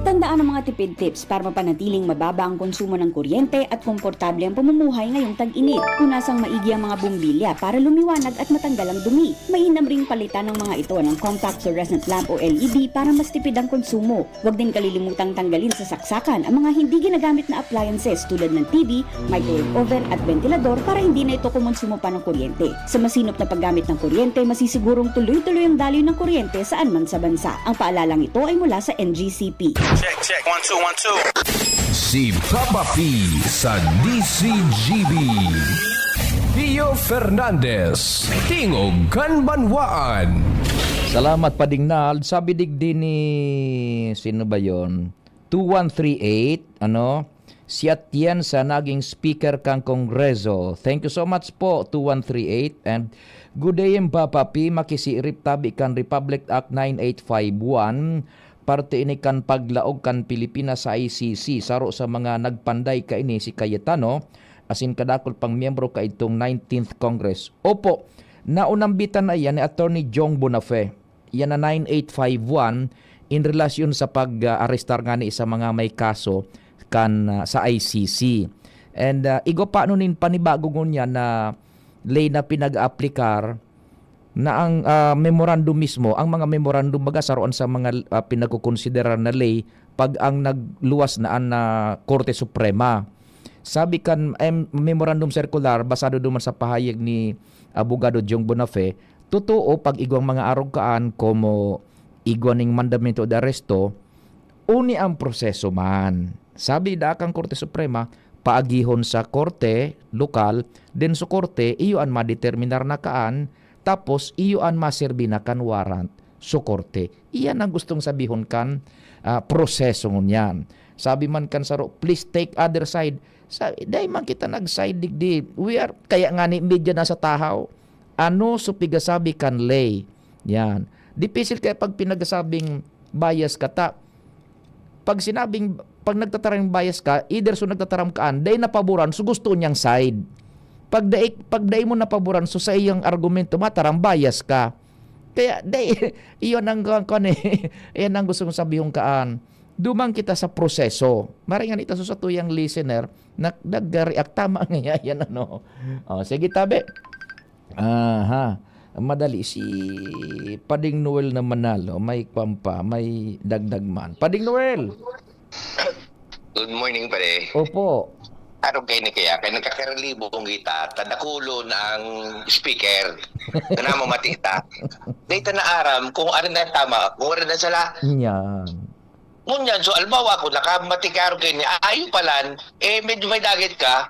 Tandaan ang mga tipid tips para mapanatiling mababa ang konsumo ng kuryente at komportable ang pamumuhay ngayong tag-init. Punasang maigi ang mga bombilya para lumiwanag at matanggal ang dumi. Mainam ring palitan ng mga ito ng compact fluorescent lamp o L E D para mas tipid ang konsumo. Huwag din kalilimutang tanggalin sa saksakan ang mga hindi ginagamit na appliances tulad ng T V, microwave oven at ventilador para hindi na ito kumonsumo pa ng kuryente. Sa masinop na paggamit ng kuryente, masisigurong tuloy-tuloy ang daloy ng kuryente saan man sa bansa. Ang paalalang ito ay mula sa N G C P. Check, check. One, two, one, two. Si Papa P sa D C G B. Pio Fernandez, Tingog kan Banwaan. Salamat, Pading Nald. Sabi digdi ni, sino ba yon? Two one three eight, ano? Si Atienza naging speaker kan Kongreso. Thank you so much po, two one three eight. And good day, Papa P. Makisirip tabi kan Republic Act nine eight five one. Parte ini kan paglaog kan Pilipinas sa I C C. Saro sa mga nagpanday kaini si Cayetano, asin kadakul pang miyembro kaidtong nineteenth Congress. Opo, naunambitan na iyan ni Attorney Jong Bonafe. Iyan na nine eight five one in relasyon sa pag-arestar ngani sa mga may kaso kan, ah, sa I C C. And, ah, igwa pa ano nin panibago ngunyan na ley na pinag-aaplikar na ang, ah, memorandum mismo, ang mga memorandum baga saroan sa mga, ah, pinagkokonsiderar na ley pag ang nagluwas na an, ah, Korte Suprema. Sabi kan, em, memorandum circular, basado duman sa pahayag ni Abogado Jong Bonafe, totoo, pag igwang mga arog kaan, komo igwa ning mandamiento de arresto, uni ang proseso man. Sabi da kan Korte Suprema, paagihon sa korte lokal, then sa korte, iyo an madeterminar na kaan, tapos iyo an maserbi na kan warrant sa korte. Iyan ang gustong sabihon kan, ah, proseso ngunyan. Sabi man kan saro, "Please take other side." Sa, dai man kita nag-side digdi. We are, kaya nga ni media na sa tahaw. Ano so pigasabi kan lay? Yan. Dipisil kaya pag pinagasabing bias ka ta. Pag sinabing, pag nagtataram bias ka, either so nagtataram kaan, dai napaboran, so gusto niyang side. Pag dai, pag dai mo napaboran, so sa iyang argumento, mataram bias ka. Kaya, dai, iyon ang, ang, ang, iyan ang gusto kong sabihon kaan. Duman kita sa proseso. Maray nga ita so sa tuyang listener, na, nag-react tama nga yan, ano. Oh, sige, tabi. Aha. Madali si Pading Noel na Manalo, may kwan pa, may dagdag man. Pading Noel! Good morning, pare. Opo. Araw kayo ni kaya, kaya nagkakaralibong kita, tadakulon ang speaker. Kana mo matita. Dahil ta naaram kung ano na tama, kung ano na sala. Yan. Ngunyan, so albawa ako, nakamati ka araw kayo ni, ayo palan, eh, medyo may dagit ka,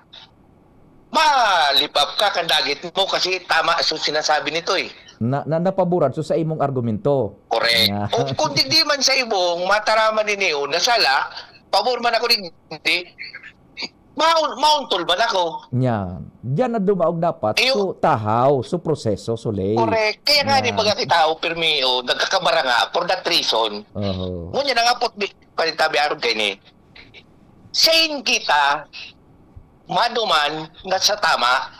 ma-lift up ka kan dagit mo kasi tama so sinasabi nito eh. Na, na napaboran so sa imong argumento. Correct. Yeah. O kung di man sa ibong mataraman ni Neo, nasala, pabor man ako di, di maun, mauntol man ako. Yan. Diyan na dumaog dapat. Ayun. So, tahaw, so proseso, so lay. Correct. Kaya nga ni Yeah. baga kita o pirmi o nagkakabara nga for that reason. Oho. Ngunyan ang apot bi-, panitabi arog kay ni. Sain kita maduman na sa tama.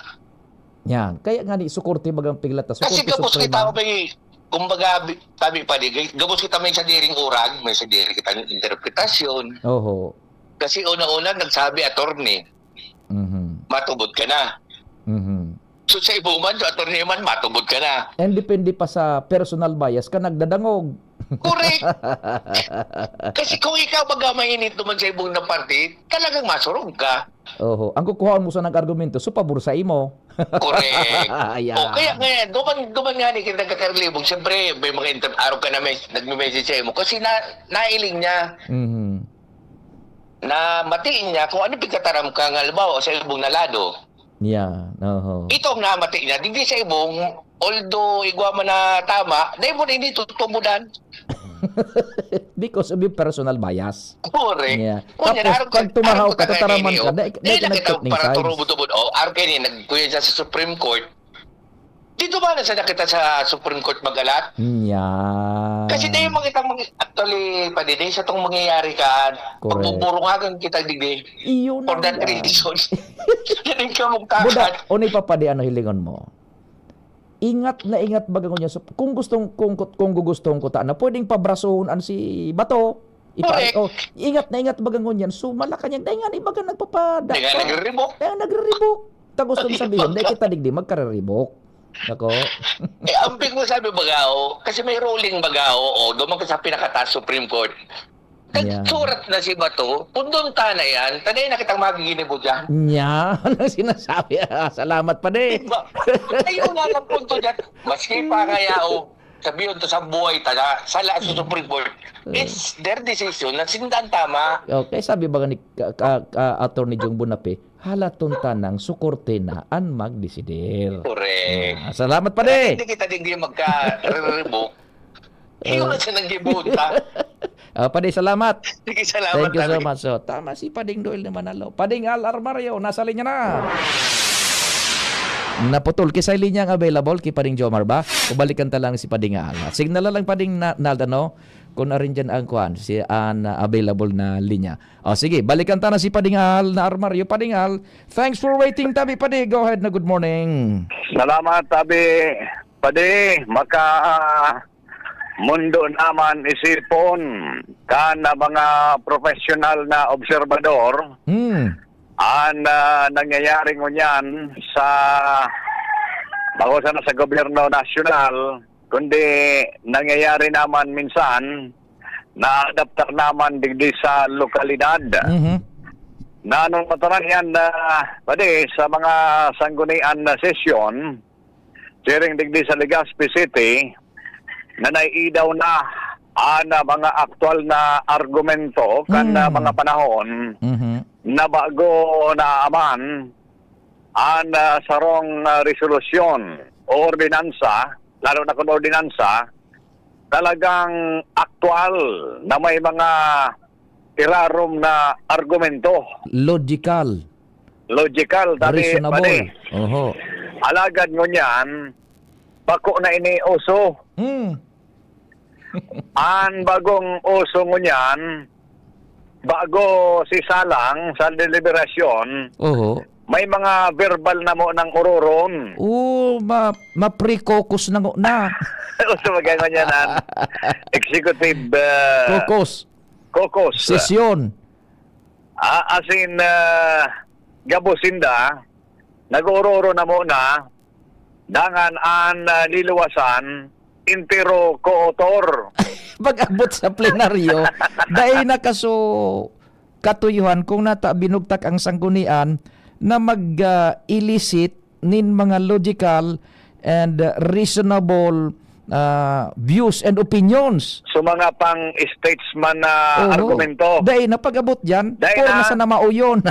Yan. Kaya nga ni, so korte bagang piglat. So, Kasi Korte gabos Suprema. kita may, kumbaga, bi-, tabi pa di, gabos kita may sadiring urag, may sadiri kitang interpretasyon. Oho. Kasi una-una nagsabi attorney, Mhm. matubod ka na. Mhm. So sa ibo man, so attorney man, matubod ka na. And depende pa sa personal bias ka, nagdadangog. Correct. Kasi kung ikaw baga mainit naman sa ibong na parte, talagang masurog ka. Oho. Ang kukuhaan mo sa nag-argumento, so pabor sa imo. Correct. Ayan. O kaya ngayon, duman, duman nga ni kita nagkakarlibog, siyempre, may mga inter-, araw ka na may, nagme-message sa imo. Kasi na, nailing niya, Mhm. na matiin niya kung ano pigkataram ka nga, halimbawa, sa ibong na lado. Yan. Oho. Ito ang namati niya, digdi sa ibong, although igwa man na tama, dahil mo na ini tutumudan. Because of your personal bias. Correct. Yeah. Kung yan, Tapos, araw pag ka- tumahaw araw ka, ka tataraman kanini, ka, oh. dahil, Dahil dahil nakita nag-take mo ng para sides. turubod-tubod, oh, araw kayo ni, nagkuya siya sa Supreme Court. Dito ba na sa nakita sa Supreme Court magalat? Yan. Kasi dahil makita mo, actually, padi, dahil sa itong mangyayari ka, Correct. pagbuburungagan kita, digdi. Iyon For ang that la- reason. Yan ang kamong Buda, kakat. unay pa padi, ano hilingon mo? Ingat na ingat baga ngunyan. So, kung gustong, kung, kung gugustong ko ta, na pwedeng pabrasohon an si Bato. Ipa- Correct. Oh, ingat na ingat baga ngunyan. So, Malacanang, dahil nga ni baga nagpapada. Dahil nga nagre-revoke. Dahil nagre-revoke. Ta gustong sabihin, dahil kita digdi magkare-revoke. Nako. Eh, ang pig mo sabi, bagao, kasi may ruling bagao, o, duman ka sa pinakataas Supreme Court. Yeah. Nagsurat na si Bato, kung doon ta na yan, tanay na kitang magiginibo dyan. Yan ang sinasabi. Ah, salamat pa di. Diba? Ayun nga lang punto dyan. Maski pa kaya, o, sabihin to sa buhay, taga, sa lahat sa Supreme Court, it's their decision na sindan tama. Okay, sabi ba ni ka, ka, ka, Attorney Jung Bunape, halaton ta nang sukorte na an magdesider. Correct. Ah, salamat pa di. Hindi kita digdi magka-revoke. Iyon na siya naggibuta. Ah, Padi, salamat. Sige, salamat. Thank you so Tabi. Much. So, tama si Pading Noel na Manalo. Pading Al Armario, nasa linya na. Naputol. Kisay linya ang available, ki Pading Jomar ba? O balikan ta lang si Pading Al. Signal na lang Pading na, na ano, kung arin dyan ang kwan, si an available na linya. O sige, balikan ta na si Pading Al na Armario. Pading Al, thanks for waiting, Tabi Padi. Go ahead na good morning. Salamat, Tabi. Padi, maka mundo naman isipon kan mga professional na obserbador Hmm. an ah, nangyayari ngunyan sa, bako sana sa gobyerno nasyonal, kundi nangyayari naman minsan na adaptar naman digdi sa lokalidad. Mhm. Nanumataran yan na, pwede, sa mga sanggunian na sesyon, siring digdi sa Legazpi City, na naiidaw na ang mga aktual na argumento kan Mm. ah, mga panahon Mhm. na bago naaman an, ah, sarong, ah, resolusyon o ordinansa, lalo na kun ordinansa, talagang aktual na may mga irarom na argumento. Logical. Logical, tabi, Reasonable. padi. Oho. Alagad ngunyan, bako na ini uso. Hmm. An bagong uso ngunyan, bago si Salang sa deliberasyon, Oho. may mga verbal na mo nang uroron. Oo, ma-, ma-pre-caucus na ngo na. Uso ba kayo ngunyan an executive, ah, Caucus. caucus? Sesyon. Ah, as in, ah, gabos sinda, nag-uuroro na muna, dangan an, ah, liluwasan, entero ko-author. Pag-abot sa plenaryo, dai na kaso katuyuhan kung nata binugtak ang sanggunian na mag, ah, elicit nin mga logical and, ah, reasonable, ah, views and opinions. So, mga pang-statesman na Oho. argumento. Dai na pag-abot diyan, Dai puro na. na sana mao yun.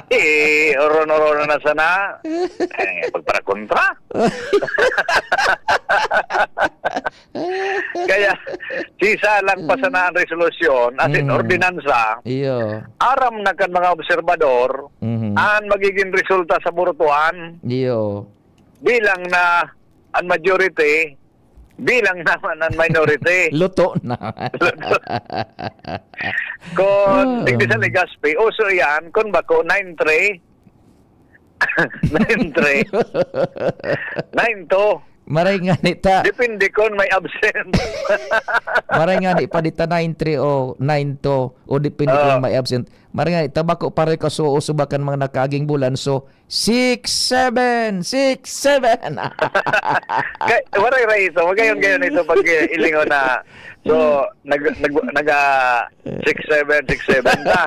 Eh, oron-oron na sana. Eh, pagparakontra. Kaya, sisa lang pa sana ang resolusyon, as in, Mm. ordinansa, Iyo. aram na kan mga obserbador, Mhm. an magiging resulta sa burutuhan, Iyo. bilang na an majority, bilang naman an minority. Luto na. Luto. Kun Ah. digdi sa Legazpi, uso yan, kun bako, nine three. Nine three. Nine two. Maray nga ni ta. Depende kun may absent. Maray nga ni pa di ta nine three o nine two, o depende Ah. kun may absent. Maray nga ni ta, bako pare ka so, uso ba kan mga nakaaging bulan. So, six seven, six seven. Kay, waray ra ito. Magayon-gayon ito pag, eh, ilingon na. So, nag-, nag-, nag-, ah, six seven, six seven ta.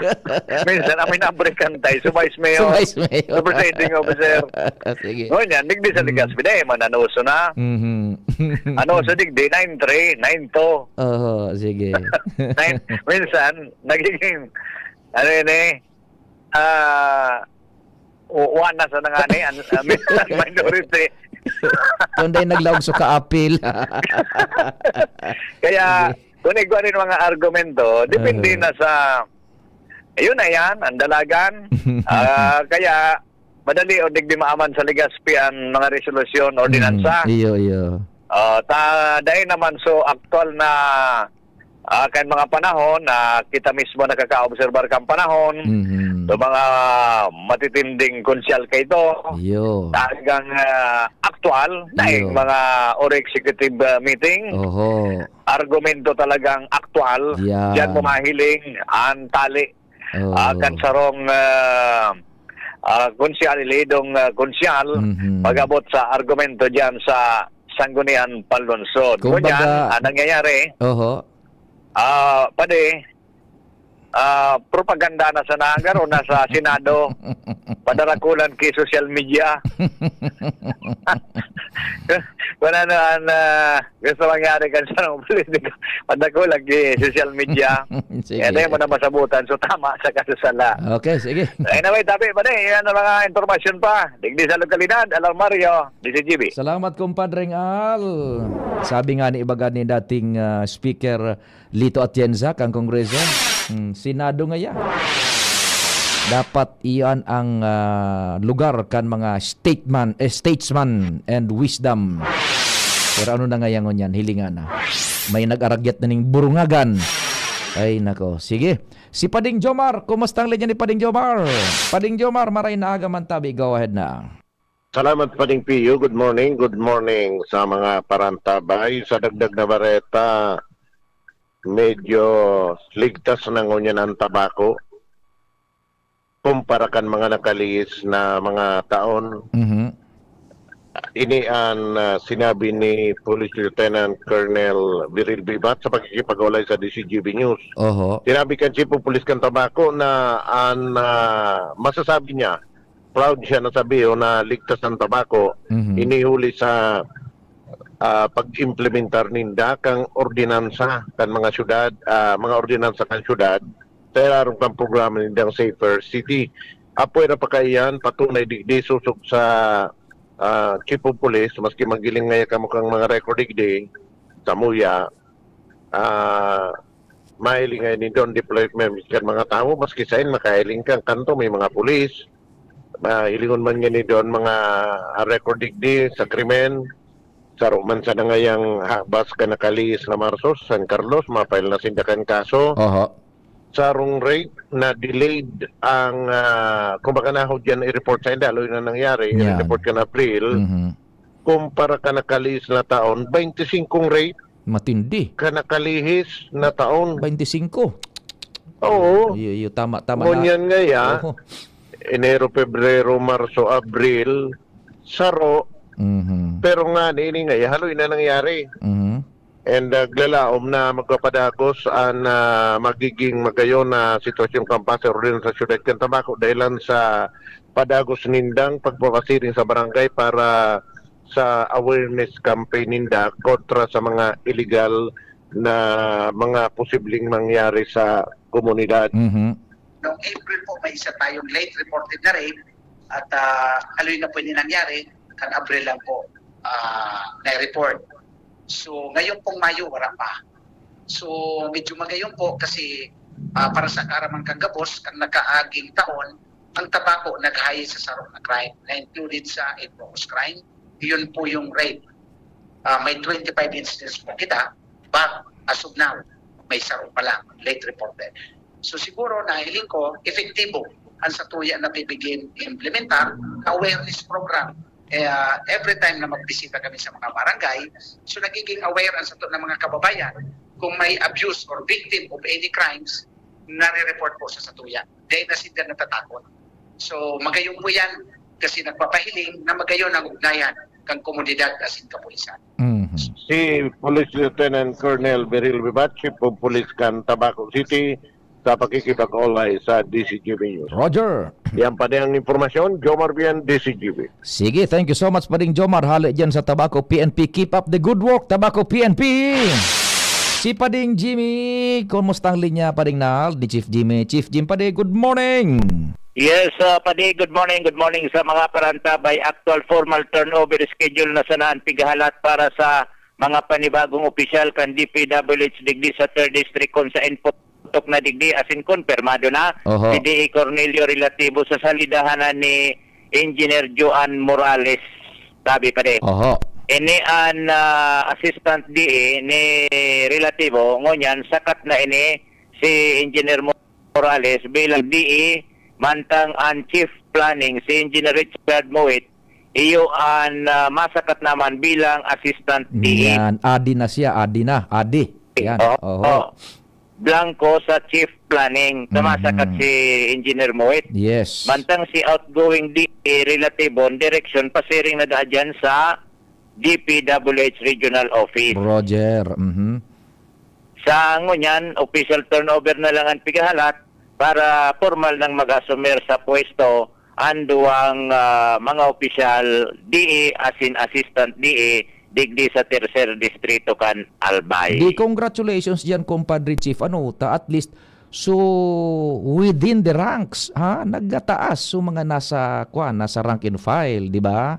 Minsan, amin abrikan tayo. So, Vice Mayor. So, Vice Mayor. So, Presiding Officer. Sige. Ngunyan, digdi sa Mm. Legazpi, dai man an uso na. Mhm. An uso digdi, nine three, nine two. Oho, sige. Nine, minsan, nagiging, ano yun eh, ah, u-, uwan na sa nangani, an, an minority. Kung dai naglaog sa kaapil. Kaya, Sige. kun igwa rin mga argumento, depende Aha. na sa, ayun na yan, ang dalagan. Ah, kaya, madali o digdi maaman sa Legazpi ang mga resolusyon, ordinansa. Mm, iyo, iyo. Ah, ta-, dahil naman so aktual na, ah, kan mga panahon na kita mismo nakakaobserbar kan panahon, Mhm. so mga matitinding konsyal kaito, Iyo. talagang, ah, aktual na Iyo. yung mga or executive, ah, meeting, Oho. argumento talagang aktual, Yeah. diyan mo mahiling ang tali Oo. ah, kan sarong, ah, ah, konsyal, elidong, ah, konsyal, Mhm. pag-abot sa argumento diyan sa Sangguniang Panlungsod. Kumbaga Ngunyan, ang nangyayari, Oho. ah, padi, ah, propaganda na sana, garo na sa Senado, padarakulan ki social media. Wala na an, ah, gusto mangyari kan sarong politiko. Madako lagi social media. Sige. Kaya tayo mo na masabutan. So, tama sa kasusala. Okay, sige. Anyway, tabi pa din. Yan ang mga impormasyon pa. Digdi sa lokalidad, Alam Mario, D C G B. Salamat, Compadre Al. Sabi nga ni ibaga ni dating, ah, Speaker Lito Atienza, kan Kongreso, hmm, Senado ngaya. Dapat iyan ang, ah, lugar kan mga stateman, eh, statesman and wisdom. Pero ano na ngayon yan? Hilingan na. May nag-aragyat na ning burungagan. Ay, nako. Sige. Si Pading Jomar, kumusta ang linya ni Pading Jomar? Pading Jomar, maray na aga man tabi. Go ahead na. Salamat, Pading Pio. Good morning. Good morning sa mga parantabay. Sa dagdag na bareta, medyo ligtas na ngunyan ang tabako kumpara kan mga nakalihis na mga taon. Mhm. Ini an, ah, sinabi ni Police Lieutenant Colonel Viril Bibat sa pakikipag-ulay sa D C G B News. Oho. Sinabi kan Chief of Police kan Tabaco na an, ah, masasabi niya, proud siya na sabihin na ligtas ang tabako, Mhm. ini huli sa, ah, pag-implementar ninda kang ordinansa kan mga syudad, ah, mga ordinansa kan syudad, sa ilarom kan programa nindang Safer City. Apoy na pa kaiyan, patunay digdi sosog sa, ah, Chief of Police, maski maghiling ngaya kamo kan mga record digdi, samuya, ah, mahiling ngaya nindo an deployment kan mga tawo, maski saen makahiling kan kanto, may mga pulis. Ah, hilingon man ngani an mga, ah, record digdi sa krimen, saro man sana ngayang habas kan nakalihis na Marso sa San Carlos, ma-file na sinda kan kaso. Oho. Sarong rape na delayed ang, ah, kumbaga, nahudyan i-report sainda, haloy na nangyari, Yan. i-report kan Abril. Mhm. Kumpara kan nakalihis na taon, twenty-five rape Matindi. kan nakalihis na taon. Twenty-five. Oo. Iyo, iyo, tama, tama na. Ngunyan ngaya, Oho. Enero, Pebrero, Marso, Abril, saro. Mhm. Pero nga, ini nga, haloy na nangyari. Mhm. And, ah, naglalaom na magpapadagos an, ah, magiging magayon na sitwasyon kan paserolin sa siyudad kan Tabaco dahilan sa padagos nindang pagpapasiring sa barangay para sa awareness campaign ninda kontra sa mga illegal na mga posibleng mangyari sa komunidad. Mhm. Noong April po, may isa tayong late reported na rape at, ah, haloy na po ini nangyari, kan Abril lang po, ah, na-report. So, ngayon pong Mayo, wala pa. So, medyo magayon po kasi, ah, para sa kaaraman kan gabos, kan nakaaging taon, ang Tabaco nag-high sa sarong na crime, na included sa Ilocos crime. Iyon po yung rape. Ah, may twenty-five incidents po kita, but as of now, may saro pa lang, late reported. So, siguro, nahiling ko, epektibo ang satuya na pibigin implementar, awareness program. Eh, ah, every time na magbisita kami sa mga barangay, so nagiging aware ang sato ng mga kababayan kung may abuse or victim of any crimes, nare-report po sa satuya. Dahil na sila natatakot. So, magayon po yan kasi nagpapahiling na magayon ang ugnayan kan komunidad asin kapulisan. Mhm. Si Police Lieutenant Colonel Beryl Vivat, Chief of Police kan Tabaco City, sa pakikipag-olay sa D C G B News. Roger. Yan pa din ang impormasyon, Jomar Bian, D C G B. Sige, thank you so much, Pading Jomar. Hali dyan sa Tabaco P N P. Keep up the good work, Tabaco P N P! Si Pading Jimmy, kumusta ang linya, Pading Nal? Ni Chief Jimmy. Chief Jim, Padi, good morning! Yes, uh, Padi, good morning. Good morning sa mga parantabay. Actual formal turnover schedule na sana ang pighahalat para sa mga panibagong opisyal kan D P W H digdi sa third District, kun saen putok na digdi, asin konpermado na Oho. si D A Cornelio Relativo sa salidahanan ni Engineer Joan Morales, sabi pa di. Oho. Ini an, ah, assistant D A ni Relativo, ngunyan sakat na ini si Engineer Morales bilang D A, mantang an Chief Planning, si Engineer Richard Mowat, iyo an, ah, masakat naman bilang assistant D A. Yan, adi na siya, adi na, adi. Yan, Oo. oho. Blanco sa Chief Planning, Mhm. tamasakat si Engineer Mowat. Yes. Mantang si outgoing D A Relativo, direksyon pasiring na daa dyan sa D P W H Regional Office. Roger, mhm. Sa ngunyan, official turnover na lang ang pigahalat para formal nang mag-assumer sa pwesto ang duwang, ah, mga opisyal, D A asin assistant D A, digdi sa Tercer Distrito kan Albay. Di, congratulations diyan, Compadre Chief. Ano, ta, at least, so, within the ranks, ha? Nagataas so mga nasa, kwa, nasa rank and file, di ba?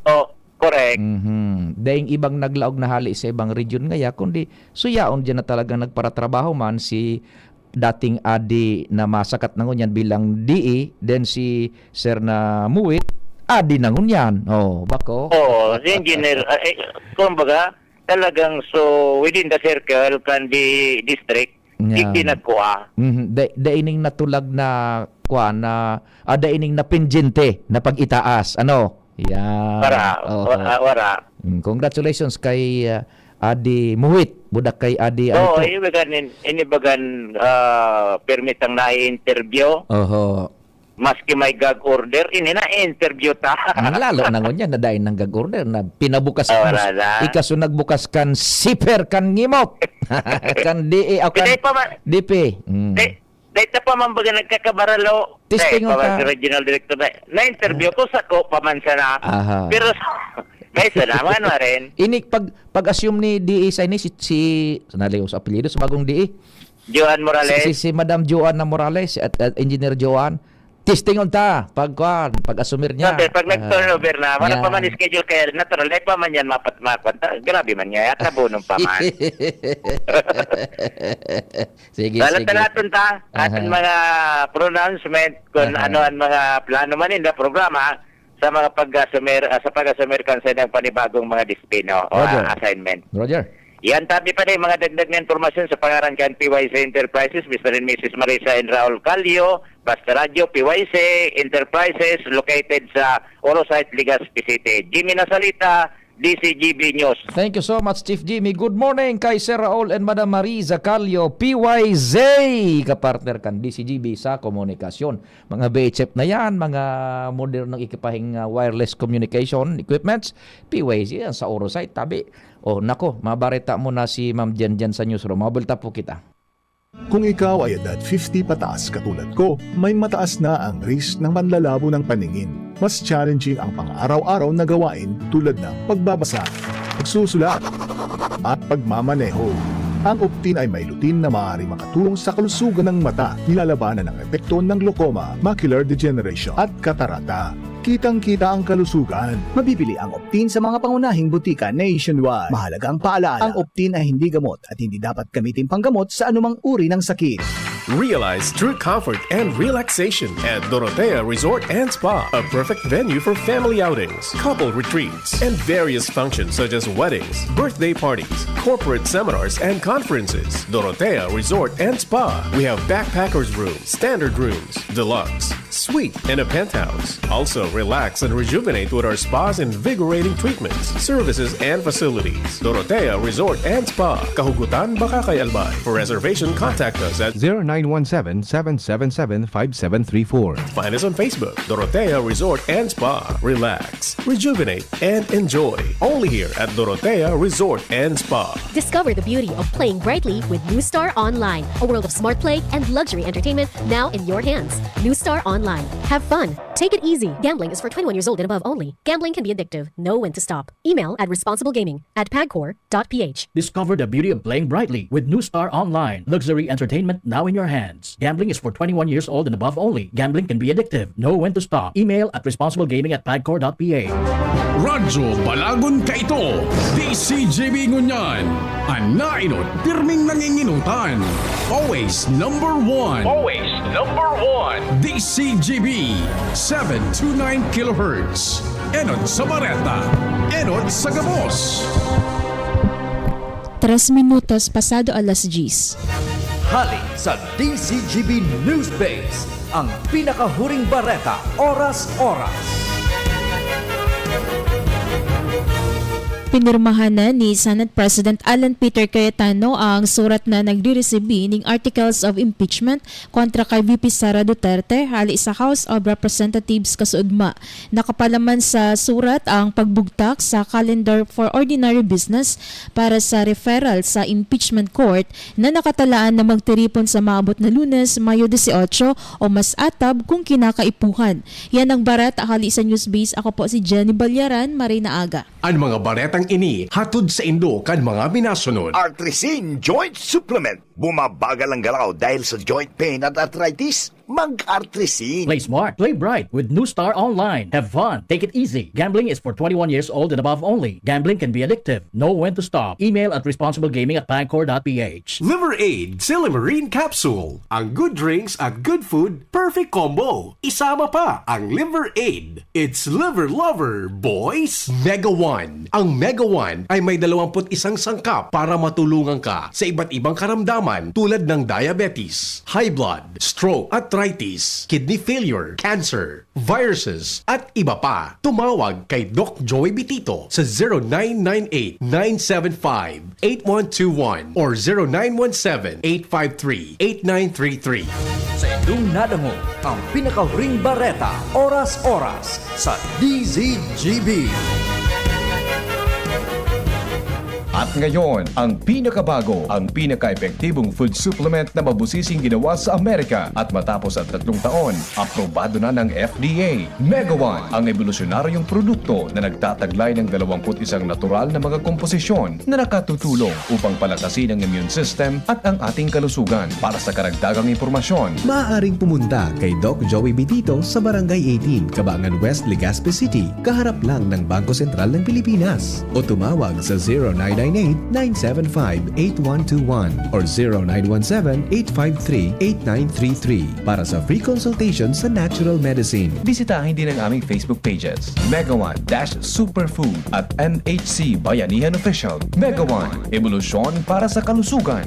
Oh, correct. Mhm. Daing ibang naglaog na hali sa ibang region ngaya, kundi so yaon diyan na talagang nagparatrabaho man si dating adi na masakat na ngunyan bilang D A, then si Sir na Muwit, adi na ngunyan. Oh, bako. Oo, si Engineer, ah, eh, kumbaga, talagang so within the circle kan di district, Yan. Igdi nagkua. Mhm. Da-, daining natulag na, kwa, na, ah, daining napinjente na pag-itaas. Ano? Yan. Wara. Oo. Wa-, ah, wara. Mm, congratulations kay, ah, Adi Muhit. Budak kay Adi Oo, Alto. Ini bagan, ini bagan, ah, permitang na-interview. Oho. Maski may gag order, ini na-interview ta. Ang lalo na ngunyan, na dai nang gag order, na pinabukas, Ah, wala na. Ikaso nagbukas kan siper kan ngimot. Kan D A o kan Dai pa man, D P. Mm. dai, dai ta pa man baga nagkakabaralo. Testing Dai pa man ka. Si regional director na, na-interview ko, sako pa man sana. Aha. Pero, may salamat na rin. Ini pag, pag-assume ni D A sa ini, si, si, naliw sa apelyido, sa bagong D A. Joan Morales. Si, si, si Madam Joanna Morales at, at Engineer Joan, testing on ta pag kuan, pag-asumir niya. No, sir, pag nag-turnover na, wala Yan. pa man schedule kaya natural, ay pa man yan mapat mapat. Grabe man niya, at nabunong pa man. Sige, Dalat sige. na natin ta, ating Aha. mga pronouncement, kung Aha. ano ang mga plano man in the programa sa mga pag-assumer, ah, sa pag-assumer kan sa ilang panibagong mga destino o Roger. ah, assignment. Roger. Yan, tabi pa rin mga dagdag na impormasyon sa pangaran kan P Y C Enterprises, Mister and Missus Marisa and Raul Calio, Basta Radio, P Y C Enterprises, located sa Orosite, Legazpi City. Jimmy Nasalita, D C G B News. Thank you so much, Chief Jimmy. Good morning kay Sir Raul and Madam Marie Zacalio, P Y Z, kapartner kan D C G B sa komunikasyon. Mga V H F na yan, mga modernong ekipaheng ah, wireless communication equipments, P Y Z yan sa Orosite, tabi. Oh, nako, mabareta mo na si Ma'am Jen Jen sa newsroom. Mabulta po kita. Kung ikaw ay edad fifty pataas katulad ko, may mataas na ang risk ng panlalabo ng paningin. Mas challenging ang pang-araw-araw na gawain tulad ng pagbabasa, pagsusulat, at pagmamaneho. Ang Optin ay may lutein na maaaring makatulong sa kalusugan ng mata, nilalabanan ang epekto ng glaucoma, macular degeneration, at katarata. Kitang-kita ang kalusugan. Mabibili ang Optin sa mga pangunahing butika nationwide. Mahalagang paalala, ang Optin ay hindi gamot at hindi dapat gamitin panggamot sa anumang uri ng sakit. Realize true comfort and relaxation at Dorotea Resort and Spa, a perfect venue for family outings, couple retreats, and various functions such as weddings, birthday parties, corporate seminars, and conferences. Dorotea Resort and Spa. We have backpackers room, standard rooms, deluxe, suite, and a penthouse. Also, relax and rejuvenate with our spa's invigorating treatments, services, and facilities. Dorotea Resort and Spa, Kahugutan, Bacacay, Albay. For reservation, contact us at zero nine one seven, seven seven seven, five seven three four. Find us on Facebook, Dorotea Resort and Spa. Relax, rejuvenate, and enjoy. Only here at Dorotea Resort and Spa. Discover the beauty of playing brightly with New Star Online, a world of smart play and luxury entertainment now in your hands. New Star Online. Have fun. Take it easy. Gambling is for twenty-one years old and above only. Gambling can be addictive. Know when to stop. Email at responsiblegaming at pagcor dot p h. Discover the beauty of playing brightly with New Star Online. Luxury entertainment now in your hands. Gambling is for twenty-one years old and above only. Gambling can be addictive. Know when to stop. Email at responsiblegaming at pagcor dot p h. Radyo Balagon kaito, D C G B ngunyan. An nainot, pirming nanginginutan. Always number one. Always number one. D C G B, seven two nine kilohertz. Enot sa bareta, enot sa gabos. Tres minutos pasado alas diyes. Hali sa D C G B Newsbase, ang pinakahuring bareta, oras-oras. Pinirmahan na ni Senate President Alan Peter Cayetano ang surat na nagre-resibi ning articles of impeachment kontra kay V P Sara Duterte hali sa House of Representatives kasuodma. Nakapalaman sa surat ang pagbugtak sa calendar for ordinary business para sa referral sa impeachment court na nakatalaan na magtiripon sa maabot na Lunes, Mayo dieciocho o mas atab kung kinakaipuhan. Yan ang bareta hali sa Newsbase. Ako po si Jenny Balyaran. Maray na aga. An mga baretang ini hatod saindo kan mga minasunod. Artrisin Joint Supplement. Bumabagal ang galaw dahil sa joint pain at arthritis? Mag-Artrisin. Play smart, play bright with New Star Online. Have fun, take it easy. Gambling is for twenty-one years old and above only. Gambling can be addictive. Know when to stop. Email at responsiblegaming at pagcor dot p h. Liver Aid, Silymarin Capsule. Ang good drinks at good food, perfect combo. Isama pa ang Liver Aid. It's Liver Lover, boys! Mega One. Ang Mega One ay may dalawampu't isang sangkap para matulungan ka sa iba't ibang karamdaman tulad ng diabetes, high blood, stroke, arthritis, kidney failure, cancer, viruses, at iba pa. Tumawag kay Doc Joey Bitito sa zero nine nine eight, nine seven five, eight one two one or zero nine one seven, eight five three, eight nine three three. Sa indong nadangog, ang pinakahuring bareta, oras-oras, sa D Z G B. At ngayon, ang pinakabago, ang pinaka-epektibong food supplement na mabusising ginawa sa Amerika at matapos ang tatlong taon, aprobado na ng F D A. Mega One, ang ebolusyonaryong produkto na nagtataglay ng dalawampu't isang natural na mga komposisyon na nakatutulong upang palakasin ang immune system at ang ating kalusugan. Para sa karagdagang impormasyon, maaaring pumunta kay Doc Joey Bitito sa Barangay eighteen, Cabangan West, Legazpi City, kaharap lang ng Bangko Sentral ng Pilipinas. O tumawag sa zero nine nine eight, nine seven five, eight one two one or zero nine one seven, eight five three, eight nine three three para sa free consultation sa natural medicine. Bisitahin din ang aming Facebook pages, Mega One dash Superfood at M H C Bayanihan Official. Mega One, ebolusyon para sa kalusugan.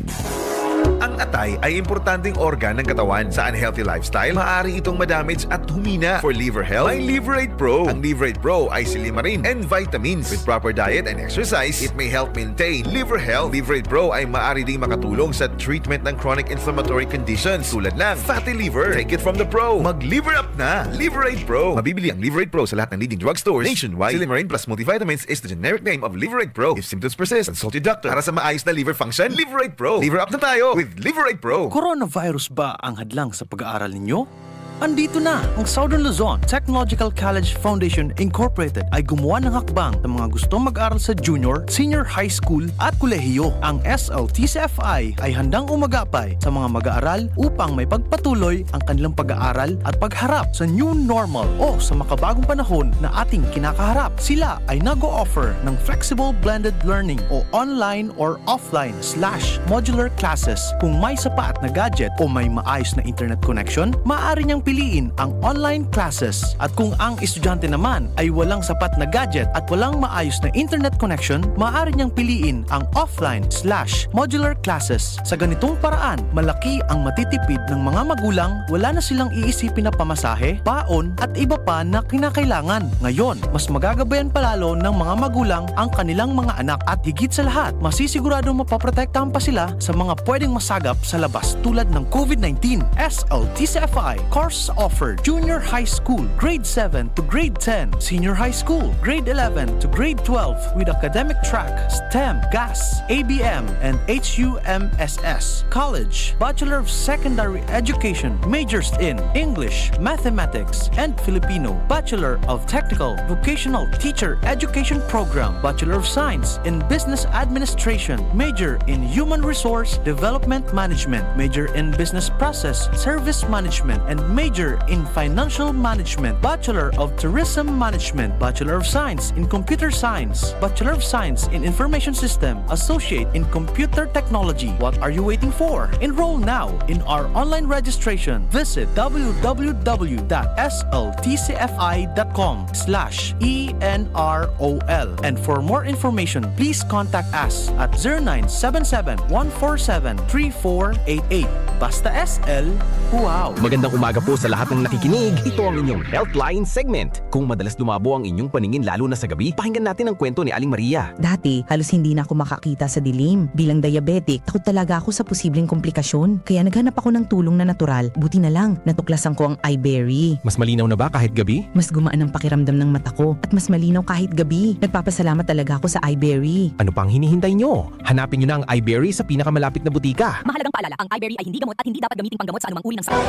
Ang atay ay importanteng organ ng katawan. Sa unhealthy lifestyle, maaari itong madamage at humina. For liver health, may Liverate Pro. Ang Liverate Pro ay silimarin and vitamins. With proper diet and exercise, it may help maintain liver health. Liverate Pro ay maaari ding makatulong sa treatment ng chronic inflammatory conditions tulad ng fatty liver. Take it from the pro. Mag-liver up na! Liverate Pro. Mabibili ang Liverate Pro sa lahat ng leading drugstores nationwide. Silimarin plus multivitamins is the generic name of Liverate Pro. If symptoms persist, consult your doctor. Para sa maayos na liver function, Liverate Pro. Liver up na tayo with Liverate Pro. Coronavirus ba ang hadlang sa pag-aaral ninyo? Andito na! Ang Southern Luzon Technological College Foundation Incorporated ay gumawa ng hakbang sa mga gustong mag-aral sa junior, senior high school at kolehiyo. Ang S L T C F I ay handang umagapay sa mga mag-aaral upang maipagpatuloy ang kanilang pag-aaral at pagharap sa new normal o sa makabagong panahon na ating kinakaharap. Sila ay nag-o-offer ng flexible blended learning o online or offline slash modular classes. Kung may sapat na gadget o may maayos na internet connection, maaari niyang piliin ang online classes. At kung ang estudyante naman ay walang sapat na gadget at walang maayos na internet connection, maaari niyang piliin ang offline slash modular classes. Sa ganitong paraan, malaki ang matitipid ng mga magulang, wala na silang iisipin na pamasahe, baon, at iba pa na kinakailangan. Ngayon, mas magagabayan pa lalo ng mga magulang ang kanilang mga anak at higit sa lahat, masisiguradong mapoprotektahan pa sila sa mga pwedeng masagap sa labas tulad ng COVID nineteen. S L T C F I, course offered, junior high school, grade seven to grade ten, senior high school, grade eleven to grade twelve with academic track, STEM, GAS, A B M, and H U M S S. College, Bachelor of Secondary Education, majors in English, Mathematics, and Filipino, Bachelor of Technical Vocational Teacher Education Program, Bachelor of Science in Business Administration, major in Human Resource Development Management, major in Business Process Service Management, and major in Financial Management, Bachelor of Tourism Management, Bachelor of Science in Computer Science, Bachelor of Science in Information System, Associate in Computer Technology. What are you waiting for? Enroll now in our online registration. Visit w w w dot s l t c f i dot com slash e n r o l. And for more information, please contact us at zero nine seven seven, one four seven, three four eight eight. Basta S L, wow! Magandang umaga po sa lahat ng nakikinig. Ito ang inyong Healthline segment. Kung madalas lumabo ang inyong paningin lalo na sa gabi, pakinggan natin ang kwento ni Aling Maria. Dati, halos hindi na ako makakita sa dilim. Bilang diabetic, takot talaga ako sa posibleng komplikasyon. Kaya naghanap ako ng tulong na natural. Buti na lang, natuklasan ko ang iBerry. Mas malinaw na ba kahit gabi? Mas gumaan ang pakiramdam ng mata ko at mas malinaw kahit gabi. Nagpapasalamat talaga ako sa iBerry. Ano pang hinihintay nyo? Hanapin nyo na ang iBerry sa pinakamalapit na butika. Mahalagang paalala, ang iBerry ay hindi gamot at hindi dapat gamiting panggamot sa anumang uri ng sakit.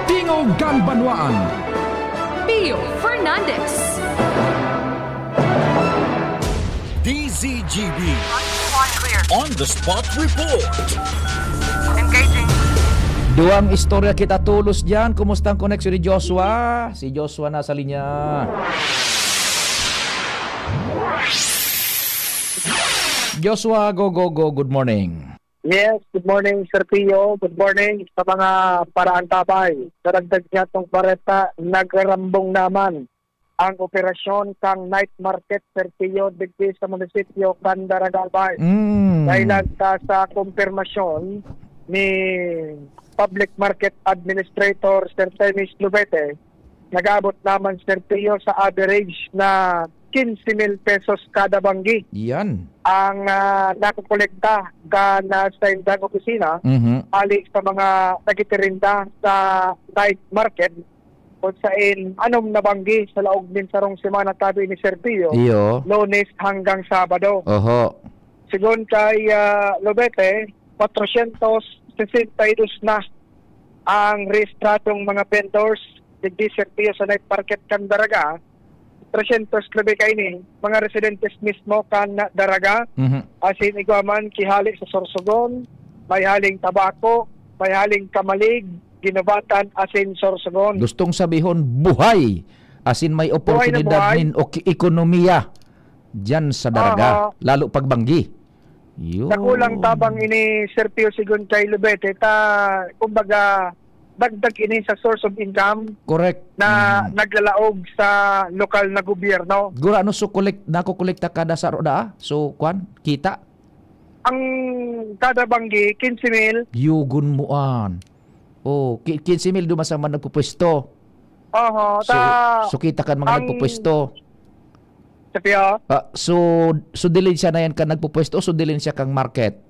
Tingog kan Banwaan. Pio Fernandez. D Z G B. On the spot report. Engaging. Duwang istorya kita tolos diyan. Kumusta ang koneksyon ni Joshua? Si Joshua nasa linya. Joshua, go, go, go. Good morning. Yes, good morning, Sir Pio. Good morning sa mga paraantabay. Karagdag niya tong bareta, nagrarambong naman ang operasyon kan night market, Sir Pio, digdi sa munisipyo kan Darag Albay. Mm. Dahil lang sa, sa kumpirmasyon ni Public Market Administrator, Sir Temis Lubete, nag-aabot naman, Sir Pio, sa average na quince mil pesos kada banggi. Yan. Ang, ah, nakokolekta kan, ah, sa indang opisina, Mhm. ali sa mga nagtitirinda sa night market, kung sain anom na banggi sa laog nin sarong semana, tabi ni Sir Pio, Iyo. Lunes hanggang Sabado. Oho. Sigon kay, ah, Lobete, kwatrosyentos sesenta y dos na ang rehistradong mga vendors digdi, Sir Pio, sa night market kan Daraga. Tresyentos labi kaini, mga residentes mismo kan Daraga. Mhm. Asin igwa man, ki hali sa Sorsogon, may haling Tabaco, may haling Camalig, Guinobatan, asin Sorsogon. Gustong sabihon, buhay! Asin may Buhay na oportunidad buhay. nin ok-, ekonomiya diyan sa Daraga, Aha. lalo pagbanggi. Yun. Dakulang tabang ini, Sir Pio, sigon kay Lubete, ta, kumbaga, dagdag ini sa source of income Correct. na Mhm. naglalaog sa lokal na gobyerno. Gurano, so, collect, nakokolekta kada saro daa? So, kwan, kita? Ang kada banggi, quince mil. Yugon mo an. Oh, ki-, quince mil duman sa mga nagpupwesto. Oho, So, ta, so kita kan mga ang nagpupwesto. Sa Pio? Ah, so, so dilin siya na yan kan nagpupwesto o so dilin siya kang market?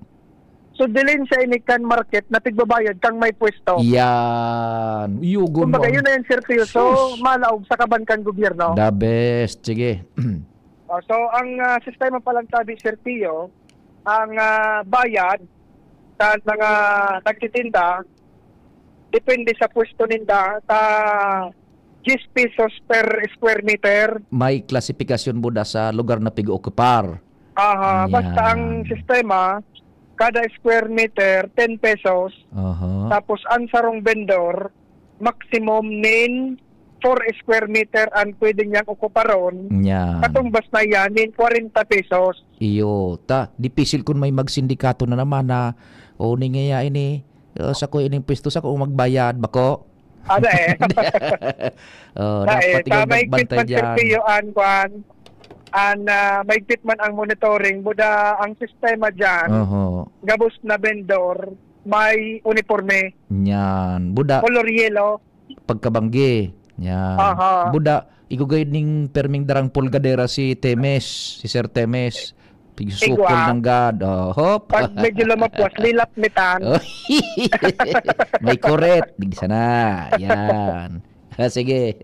So, dilin siya ini kan market na tigbabayad kang may pwesto. Yan. Yugon Kumbaga, mo. yun na yan, Sir Pio. So, Sus. malaog sa kaban kan gobyerno. The best. Sige. Oh, so, ang, ah, sistema pa lang tabi, Sir Pio, ang, ah, bayad sa mga nagtitinda, depende sa pwesto ninda, sa diyes pesos per square meter. May klasifikasyon mo da sa lugar na pig-ookupar. Aha, Yan. basta ang sistema, kada square meter, ten pesos. Aha. Tapos ang sarong vendor, maximum nin four square meter ang pwede niyang okuparon. Yan. Katumbas na yan, nin kwarenta pesos. Iyo, ta, dipisil kun may magsindikato na naman na, "O, ni ngaya ini, ah, sa ko ining pwesto, sa ko magbayad, bako?" Ada eh. Oh, Ada eh. dapat ikaw Sa maigpit nagbantay man, Sir diyan. Pio, an, kwan, an, ah, maigpit man ang monitoring, buda ang sistema diyan, Oho. gabos na vendor, may uniforme. Yan. Buda, Color yellow. pagkabanggi. Yan. Aha. Buda, igugay ning perming darang pulgadera si Temes, si Sir Temes. Pigsukol Igwa. ng gad. Oh, hop. Pag medyo lumapwas, lilapmitan. Oh. May kuret. Digsa na. Yan. Ah, sige.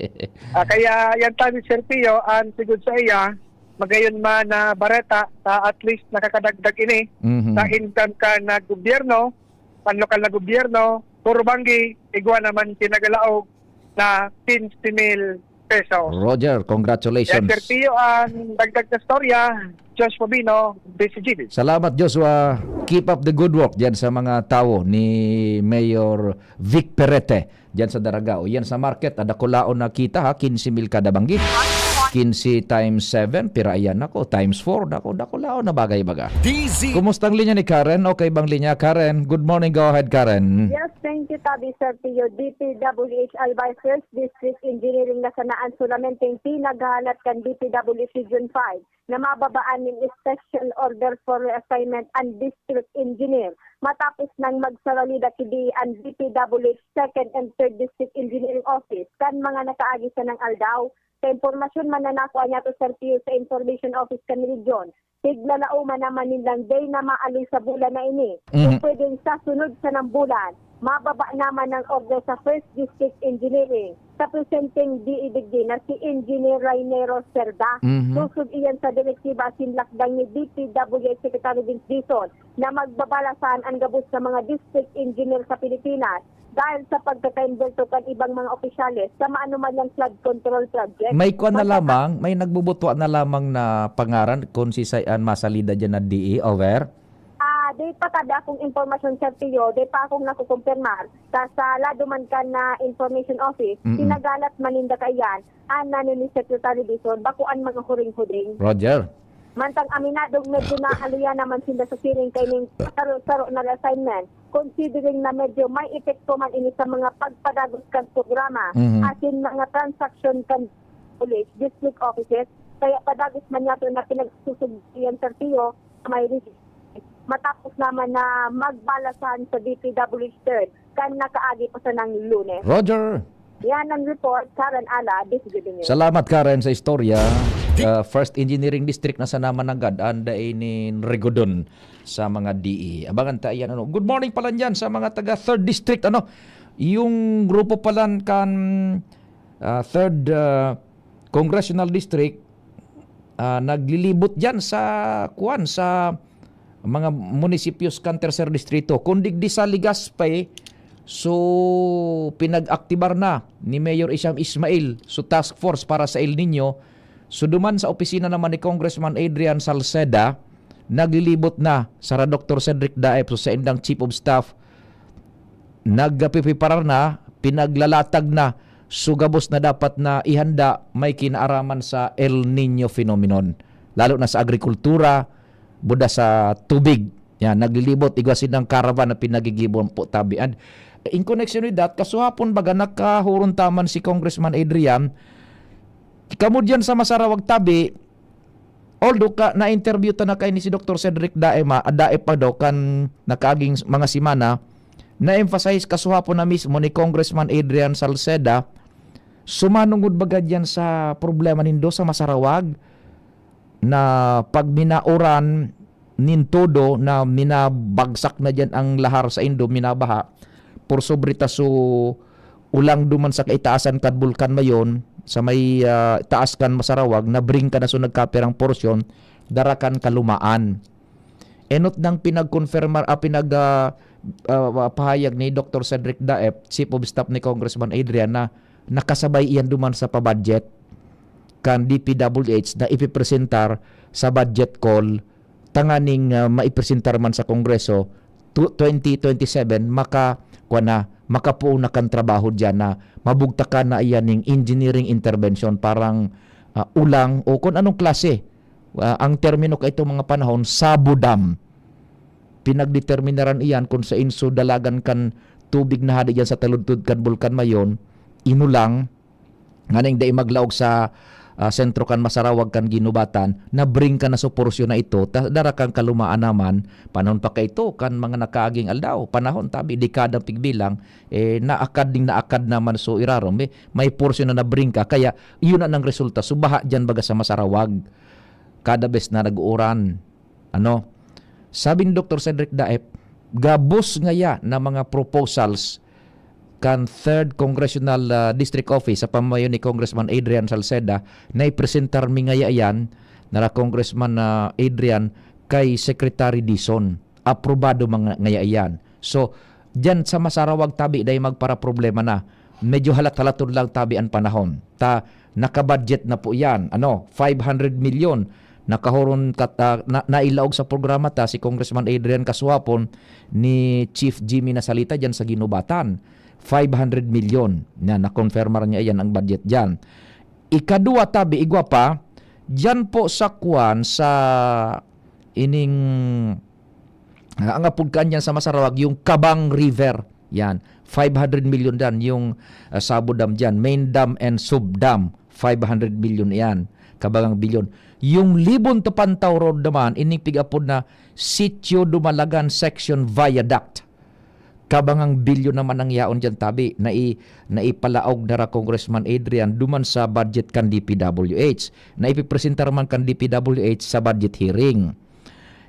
Ah, kaya yan tabi, Sir Pio, ang sigod sa iya, magayon man na bareta, ta at least nakakadagdag ini Mhm. sa income kan gobyerno, panlokal na gobyerno, puro banggi, igwa naman pinagalaog na quince mil pesos. Roger, congratulations. Yan, Sir Pio, ang dagdag na storya, Josh Pabino, D C G B. Salamat, Joshua. Keep up the good work diyan sa mga tawo ni Mayor Vic Perete diyan sa Daragao. Yan sa market, ah, dakulaon na kita, ha, quince mil kada banggi. Quince times seven, pira iyan? Nako, times four, nako, dakulaon na bagay baga. D Z. Kumusta ang linya ni Karen? Okay bang linya, Karen? Good morning, go ahead, Karen. Yes, thank you, Tabi, Sir Pio. D P W H Albay First District Engineering na sanaan solamente ang pinaghahalat kan D P W H Region five na mababaan nin special order for reassignment and district engineer matapos nang magsalida kidi ang D P W H Second and Third District Engineering Office kan mga nakaagi sanang aldaw. Sa impormasyon man na nakua niyato, Sir Pio, sa Information Office kan Region, piglalaoman naman nindang dai na maaloy sa bulan na ini. Kung Mhm. pwedeng sa sunod sanang bulan, mababa naman ang order sa First District Engineering sa presenteng D E digdi na si Engineer Rainero Cerda. Mhm. Susog iyan sa direktiba asin lakdang ni D P W H Secretary Vince Dizon na magbabalasan ang gabos sa mga district engineer sa Pilipinas dahil sa pagkakaimberto kan ibang mga opisyales sa maanoman yang flood control project. May kwan na May lamang, may nagbubutwa na lamang na pangaran kung si Sayan masalida dyan na D E, over? Ah, di pa tabi akong impormasyon, Sir Pio, di pa akong nakukumpirmar. Sa, sa lado man kan na information office, Mm-mm. pinagalat man ninda kaiyan, an nani ni Secretary Dizon, bako an mga huring-huring. Roger. Mantang aminadong medyo nahaluya naman sinda sa siring kaining saro-saro na reassignment, considering na medyo may epekto man ini sa mga pagpadagos kan programa, Mhm. asin mga transaksyon kan police, district offices, kaya padagos man yato na pinagsusugbayan, Sir Pio, sa may resistance. Matapos naman na magbalasan sa D P W H third, kan nakaagi pa sanang Lunes. Roger. Yan ang report, Karen Ala, D C G B News. Salamat, Karen, sa istorya. Ah, First Engineering District na sana mananggad, anda ini rigodon sa mga D E. Abangan ta yan, ano. Good morning pala dyan sa mga taga Third District, ano. Yung grupo pala kan, ah, Third, ah, Congressional District, ah, naglilibot dyan sa, kuwan, sa mga munisipyos kan Tercer Distrito. Kun digdi sa Legazpi, so, pinag-aktibar na ni Mayor Isham Ismail so task force para sa El Nino. So, duman sa opisina naman ni Congressman Adrian Salceda, naglilibot na sara Doktor Cedric Daep, so, sa indang chief of staff, nagpipreparar na, pinaglalatag na, so, gabos na dapat na ihanda may kinaaraman sa El Nino phenomenon, lalo na sa agrikultura, buda sa tubig. Yan, naglilibot, igwa sinang caravan na pinagigibo po tabi. And in connection with that, kasuhapon baga nakahuron taman si Congressman Adrian, kamo diyan sa Masarawag tabi, although ka, na-interview ta na kaini si Doktor Cedric Daema, Daep pa daw, kan nakaaging mga semana, na-emphasize kasuhapon na mismo ni Congressman Adrian Salceda, sumanungod baga diyan sa problema nindo sa Masarawag, na pag minauran nin todo na minabagsak na diyan ang lahar sa indo, minabaha, por sobre ta so ulang duman sa kaitaasan kan Bulkan Mayon, sa may, ah, taas kan Masarawag, nabringka na so nagkapirang porsyon, dara kan kalumaan. Enot nang pinagkonfirmar, ah, pinag, ah, ah, pahayag ni Doktor Cedric Daep, Chief of Staff ni Congressman Adrian, na nakasabay iyan duman sa pabudget kan D P W H na ipipresentar sa budget call, tanganing, ah, maipresentar man sa Kongreso tu-, twenty twenty-seven, maka-, kuwan na, makapoon na kan trabaho diyan na mabugtakan na iyan ning engineering intervention, parang, ah, ulang o kung anong klase. Ah, ang termino kaitong mga panahon, sabo dam. Pinagdeterminaran iyan kung sain so dalagan kan tubig na hadi diyan sa taludtod kan Bulkan Mayon, inulang, nganing dai maglaog sa, ah, sentro kan Masarawag kan Guinobatan, nabringka na so porsyon na ito, ta dara kan kalumaan naman, panahon pa kaito kan mga nakaaging aldaw, panahon tabi, dekadang pigbilang, eh, naakad ding naakad naman so irarom, eh, may porsyon na nabringka, kaya iyon na nang resulta, so baha diyan baga sa Masarawag, kada bes na nag-uuran. Ano? Sabi ni Doktor Cedric Daep, gabos ngaya na mga proposals kan Third Congressional, ah, District Office sa pamayo ni Congressman Adrian Salceda, na ipresentar mi ngaya iyan, nara Congressman, ah, Adrian, kay Secretary Dizon. Aprobado mga ngaya iyan. So, diyan sa Masarawag tabi, dai magparaproblema na. Medyo halat-halaton lang tabi an panahon. Ta, nakabudget na po iyan. Ano, five hundred milyon. Nakahuron kat-, ah, na, nailaog sa programa ta si Congressman Adrian Kasuhapon ni Chief Jimmy Nasalita diyan sa Guinobatan. Five hundred milyon. Na, nakonfirmar niya iyan ang budget diyan. Ikadua tabi, igwa pa, diyan po sa kwan, sa ining, ah, ang apod kaan diyan sa Masarawag, yung Kabang River. Yan, five hundred milyon dan yung, ah, sabo dam diyan. Main dam and sub dam, five hundred milyon yan. Kabangang bilyon. Yung Libon to Pantaw Road naman, ining pig-apod na Sitio Dumalagan Section Viaduct. Kabangang bilyon naman ang yaon diyan tabi. Nai-, naipalaog na ra Congressman Adrian duman sa budget kan D P W H. Naipipresentar man kan D P W H sa budget hearing.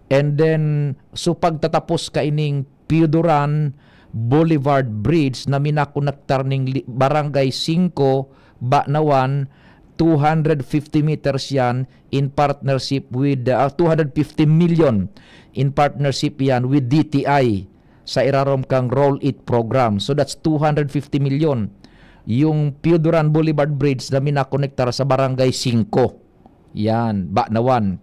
And then, so pagtatapos kaining Pioduran Boulevard Bridge na minakonektar ning li-, Barangay Cinco, Banawan, two hundred fifty meters yan in partnership with, uh, two hundred fifty million in partnership yan with D T I sa irarom kang Roll It program. So that's two hundred fifty million. Yung Pioduran Boulevard Bridge na minakonektar sa Barangay Cinco. Yan, Banawan.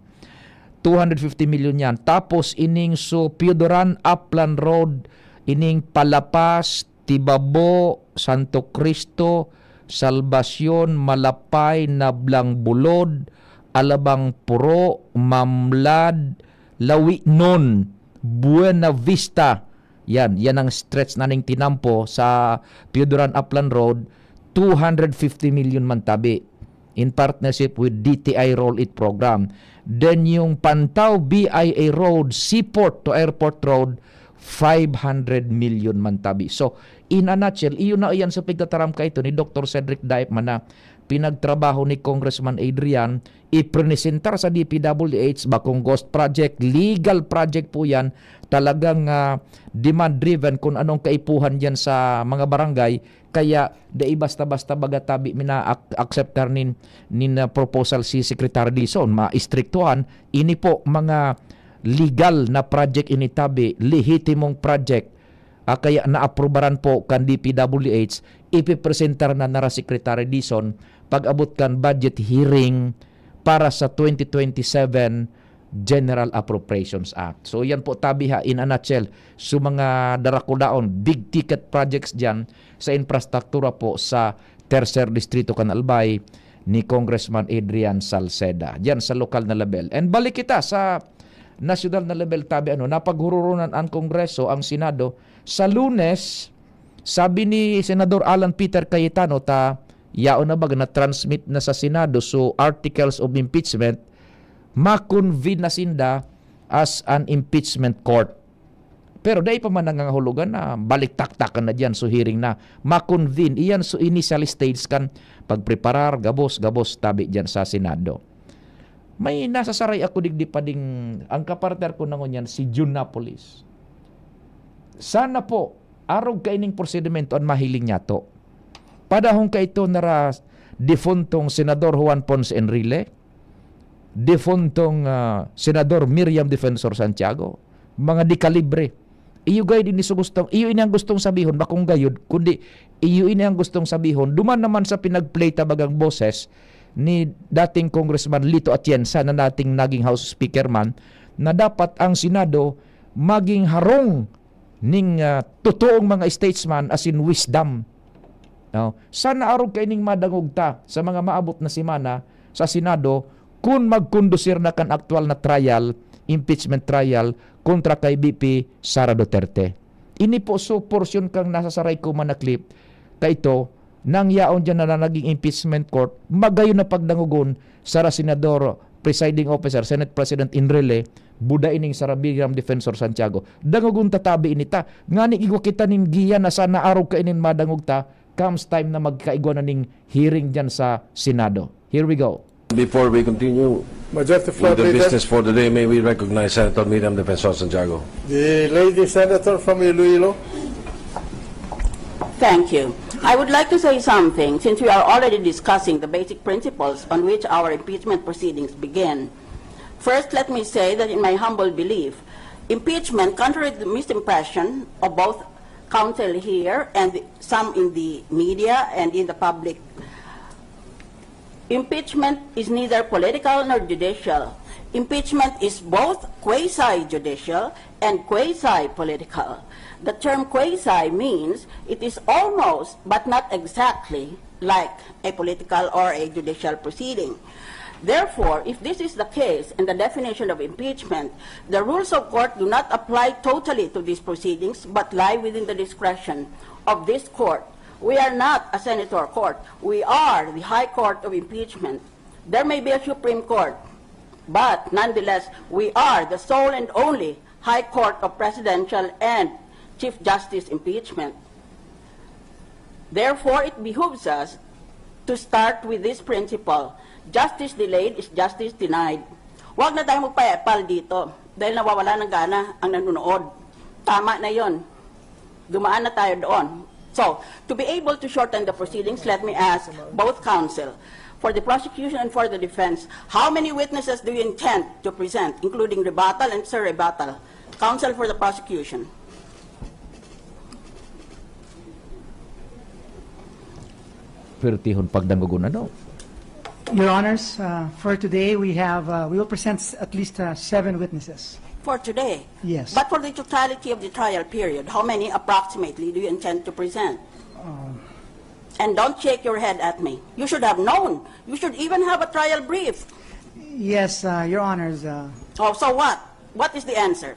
Two hundred fifty million yan. Tapos ining so Pioduran Upland Road, ining Palapas, Tibabo, Santo Cristo, Salvacion, Malapay, Nablang Bulod, Alabang Puro, Mamlad, Lawinon, Buena Vista. Yan, yan ang stretch na ning tinampo sa Pioduran Upland Road, two hundred fifty million man tabi in partnership with D T I Roll It Program. Then yung Pantaw B I A Road, Seaport to Airport Road, five hundred million man tabi. So, in a nutshell, iyo na iyan sa pigtataram kaito ni Doktor Cedric Daip man na pinagtrabaho ni Congressman Adrian, ipresentar sa D P W H, bakong ghost project, legal project po yan, talagang, ah, demand-driven kung anong kaipuhan diyan sa mga barangay, kaya dai basta-basta baga tabi mina-, ak-, akseptar nin, nin, ah, proposal si Secretary Dizon, maistriktuhan, ini po mga legal na project ini tabi, lehitimong project, ah, kaya naaprubaran po kan D P W H, ipipresentar na nara Secretary Dizon pag-abot kan budget hearing para sa twenty twenty-seven General Appropriations Act. So, yan po tabi ha, in a nutshell, so mga darakulaon, big ticket projects dyan sa infrastruktura po sa Tercer Distrito kan Albay ni Congressman Adrian Salceda, dyan sa lokal na level. And balik kita sa nasyonal na level, tabi ano, napaghururunan ang Kongreso, ang Senado, sa Lunes, sabi ni Senador Alan Peter Cayetano, ta yaon na baga na-transmit na sa Senado, so articles of impeachment, ma-convene na sinda as an impeachment court. Pero dai pa man nangangahulugan na balik-taktakan na diyan, so hearing na, ma-convene. Iyan so initial stage kan pagpreparar, gabos, gabos, tabi diyan sa Senado. May nasasaray ako digdi pa ding, ang kapartner ko na ngunyan, si Jun Napoles. Sana po, arog kaining prosedimento an mahiling niyato. Padahong kaito nara defuntong Senador Juan Ponce Enrile, defuntong, ah, Senador Miriam Defensor Santiago, mga dekalibre. Iyo gayud ini so gustong, iyo ini ang gustong sabihon, bakong gayud, kundi iyo ini ang gustong sabihon. Duman naman sa pinag-play ta bagang boses ni dating Congressman Lito Atienza na dating naging House Speaker man, na dapat ang Senado maging harong ning, ah, totoong mga statesman, as in wisdom. No? Sana arog kaining madangog ta sa mga maabot na semana sa Senado kun magkondusir na kan aktual na trial, impeachment trial, kontra kay V P Sara Duterte. Ini po so porsyon kang nasasaray ko, Manaklip, kaito, nang yaon diyan na naging impeachment court, magayon na pagdangogon, Sara Senador, Presiding Officer, Senate President Enrile, buda ining Sara Miriam Defensor Santiago. Dangogon ta tabi ini ta. Ngani igwa kita nin giya na sana arog kainin madangog ta, comes time na magkaigwa na ning hearing diyan sa Senado. Here we go. Before we continue Majority Floor with the Leader. Business for the day, may we recognize Senator Miriam Defensor Santiago. The lady senator from Iloilo. Thank you. I would like to say something since we are already discussing the basic principles on which our impeachment proceedings begin. First, let me say that in my humble belief, impeachment, contrary to the misimpression of both counsel here and some in the media and in the public, impeachment is neither political nor judicial. Impeachment is both quasi-judicial and quasi-political. The term quasi means it is almost, but not exactly, like a political or a judicial proceeding. Therefore, if this is the case and the definition of impeachment, the rules of court do not apply totally to these proceedings but lie within the discretion of this court. We are not a senator court. We are the High Court of Impeachment. There may be a Supreme Court, but nonetheless, we are the sole and only High Court of Presidential and Chief Justice Impeachment. Therefore, it behooves us to start with this principle: justice delayed is justice denied. Huwag na tayo magpa-epal dito dahil nawawala ng gana ang nanonood. Tama na yon. Dumaan na tayo doon. So, to be able to shorten the proceedings, let me ask both counsel. For the prosecution and for the defense, how many witnesses do you intend to present, including rebuttal and surrebuttal? Counsel for the prosecution. Pertihon pagdangogon, ano? Your Honors, uh, for today we have, uh, we will present s- at least uh, seven witnesses. For today. Yes. But for the totality of the trial period, how many approximately do you intend to present? Um, And don't shake your head at me. You should have known. You should even have a trial brief. yes, uh, Your Honors. Uh, Oh, so what? What is the answer?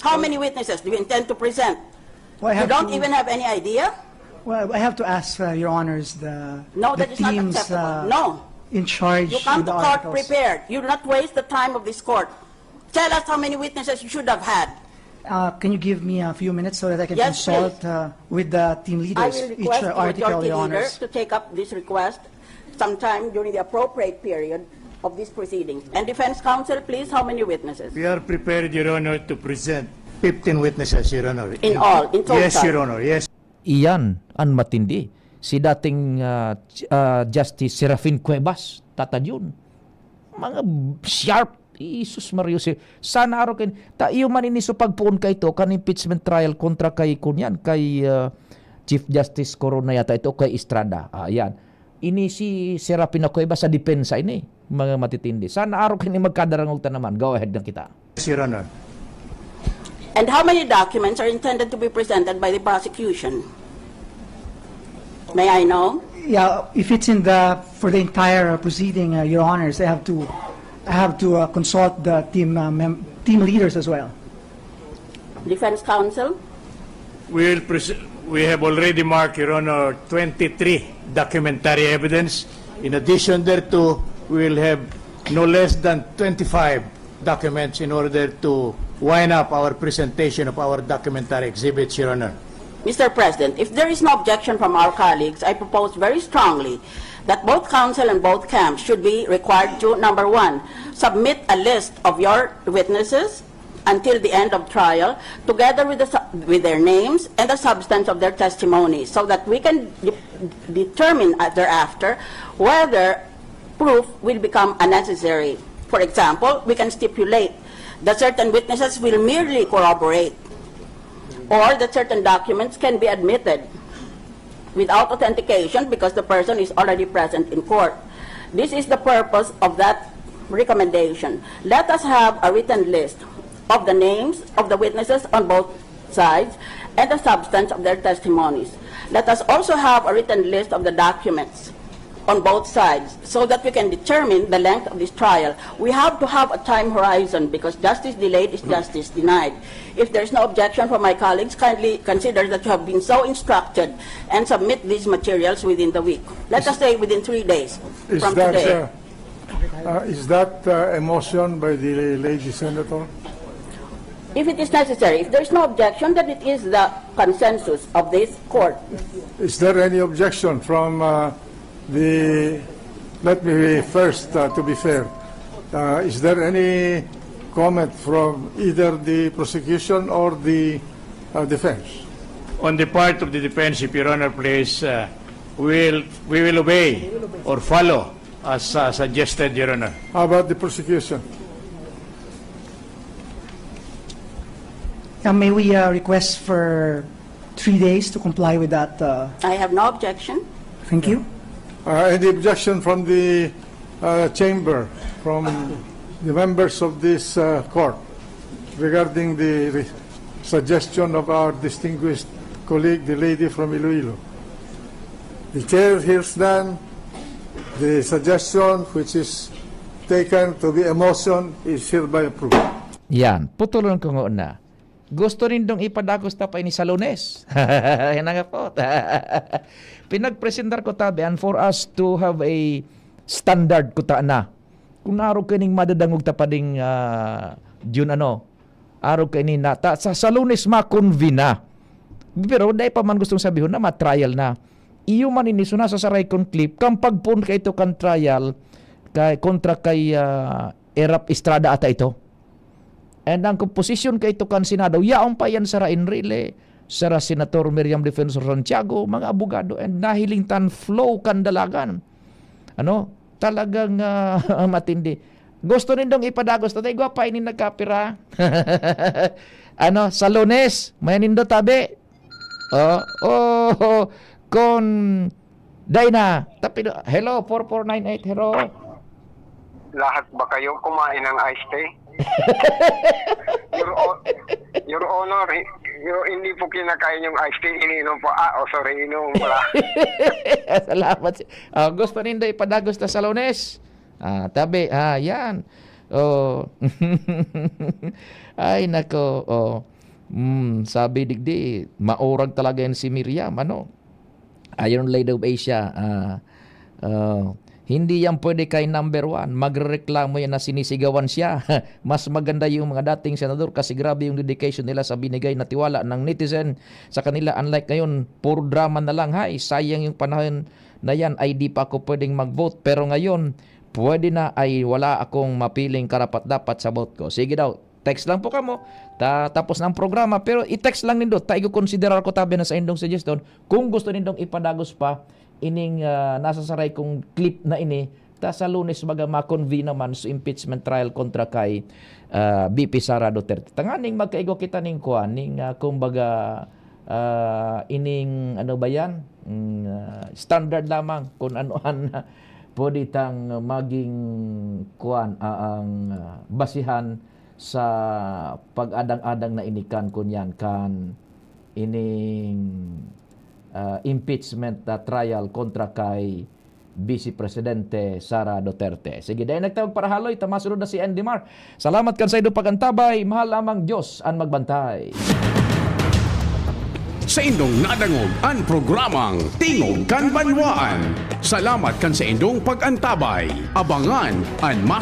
How many witnesses do you intend to present? well, I You have don't to, even have any idea? Well, I have to ask, uh, Your Honors, the, No, the that is not teams acceptable. Uh, No. in charge. You come with to the court articles. Prepared. You do not waste the time of this court. Tell us how many witnesses you should have had. Uh, can you give me a few minutes so that I can Yes, consult please. Uh, with the team I leaders? will Each request uh, the article, majority Your leader Honors. To take up this request sometime during the appropriate period of these proceedings. And defense counsel, please, how many witnesses? We are prepared, Your Honor, to present fifteen witnesses, Your Honor. In all, in total? Yes, Your Honor, yes. Iyan an matindi. Si dating ah, ah, Justice Serafin Cuevas, tatadyon. mga sharp. Jesus Mario, si sana araw kin ta iyo man ini sa pagpoon kay ito kan impeachment trial kontra kay kunyan kay ah, Chief Justice Corona yata ito kay Estrada. Ah, yan. Ini si Serafina Cuevas sa depensa ini, mga matitindi. Sana araw kini magkadarangog ta naman. Go ahead na kita. Yes, Your Honor. And how many documents are intended to be presented by the prosecution? May I know? Yeah, if it's in the, for the entire uh, proceeding, uh, Your Honors, I have to, I have to uh, consult the team, uh, mem- team leaders as well. Defense counsel? We will pres- we have already marked, Your Honor, twenty-three documentary evidence. In addition thereto, we will have no less than twenty-five documents in order to wind up our presentation of our documentary exhibits, Your Honor. Mister President, if there is no objection from our colleagues, I propose very strongly that both counsel and both camps should be required to, number one, submit a list of your witnesses until the end of trial, together with, the, su- with their names and the substance of their testimony, so that we can de- determine uh, thereafter whether proof will become unnecessary. For example, we can stipulate that certain witnesses will merely corroborate or that certain documents can be admitted without authentication because the person is already present in court. This is the purpose of that recommendation. Let us have a written list of the names of the witnesses on both sides and the substance of their testimonies. Let us also have a written list of the documents on both sides so that we can determine the length of this trial. We have to have a time horizon because justice delayed is justice denied. If there's no objection from my colleagues, kindly consider that you have been so instructed and submit these materials within the week. Let us say within three days Is from that, today. uh, uh, is that uh, a motion by the lady senator? If it is necessary, if there's no objection, then it is the consensus of this court. Is there any objection from uh, the, let me be first, uh, to be fair, uh, is there any comment from either the prosecution or the uh, defense? On the part of the defense, if Your Honor please, uh, we will we will obey or follow as uh, suggested, Your Honor. How about the prosecution? Uh, may we uh, request for three days to comply with that? Uh, I have no objection. Thank you. Uh, any objection from the uh, chamber, from the members of this uh, court regarding the re- suggestion of our distinguished colleague, the lady from Iloilo? The chair hears none. The suggestion which is taken to be a motion is hereby approved. Yan, putulon ko nguna. Gusto nindong ipadagos ta pa ini sa Lunes? Yan nga po. Pinagpresentar ko tabi, and for us to have a standard kuta na. Kung arog kining madadangog ta pa ding ah, June ano, arog kini na ta, sa, sa Lunes makonvene na. Pero dai pa man gustong sabihon na ma-trial na. Iyo man ini so nasa saray kon clip kan pagpoon kaito kan trial kay kontra kay ah, Erap Estrada ata ito. And ang komposisyon kaito kan Senado, yaon pa yan sara Enrile, sara Senator Miriam Defensor Santiago, mga abogado, and nahiling tan flow kan dalagan. Ano? Talagang ah, matindi. Gusto nindong ipadagos, tatay gwapa ini nagkapira. Ano, sa Lunes, may nindo tabi. Oh, oh, kon dai na. Tapido. Hello, four four nine eight. Hello. Lahat ba kayo kumain ng iced tea? Your, Hon- Your Honor, hi- your, hindi po kinakain yung iced tea, iniinom po. Ah, oh, sorry, iniinom pala. Salamat. Ah, gusto nindo ipadagos ta sa Lunes? Ah, tabi, ah, yan. Oh. Ay, nako. Oh. Mm, sabi digdi, maurag talaga yan si Miriam, ano? Iron Lady of Asia, ah, ah, hindi yan pwede kay number one. Magrereklamo yan na sinisigawan siya. Mas maganda yung mga dating senador kasi grabe yung dedication nila sa binigay na tiwala ng netizen sa kanila. Unlike ngayon, puro drama na lang. Hay, sayang yung panahon na yan ay di pa ako pwedeng mag-vote. Pero ngayon, pwede na ay wala akong mapiling karapat-dapat sa vote ko. Sige daw, text lang po kamo. Ta tapos na ang programa, pero i-text lang nindo. Ta igo-konsiderar ko tabi na sa indong suggestion kung gusto nindong ipadagos pa ining ah, nasa saray kong clip na ini ta sa Lunes, baga, ma-convene naman sa impeachment trial kontra kay, ah, V P Sara Duterte. Tanganing magkaigwa kita ning kuan, ning, ah, kumbaga, ah, ining, ano ba yan? Mm, ah, standard lamang kung ano ang pwede tang maging kuan, ah, ang, ah, basihan sa pag-adang-adang na ini kan kunyan, kan ining, ah, impeachment, ah, trial kontra kay Vice Presidente Sara Duterte. Sige, dai nagtawag para haloy, ta masunod na si Andy Mar. Salamat kan saindong pag-antabay. Mahal lamang Diyos an magbantay. Saindong nadangog an programang Tingog kan Banwaan. Salamat kan saindong pag-antabay. Abangan an mas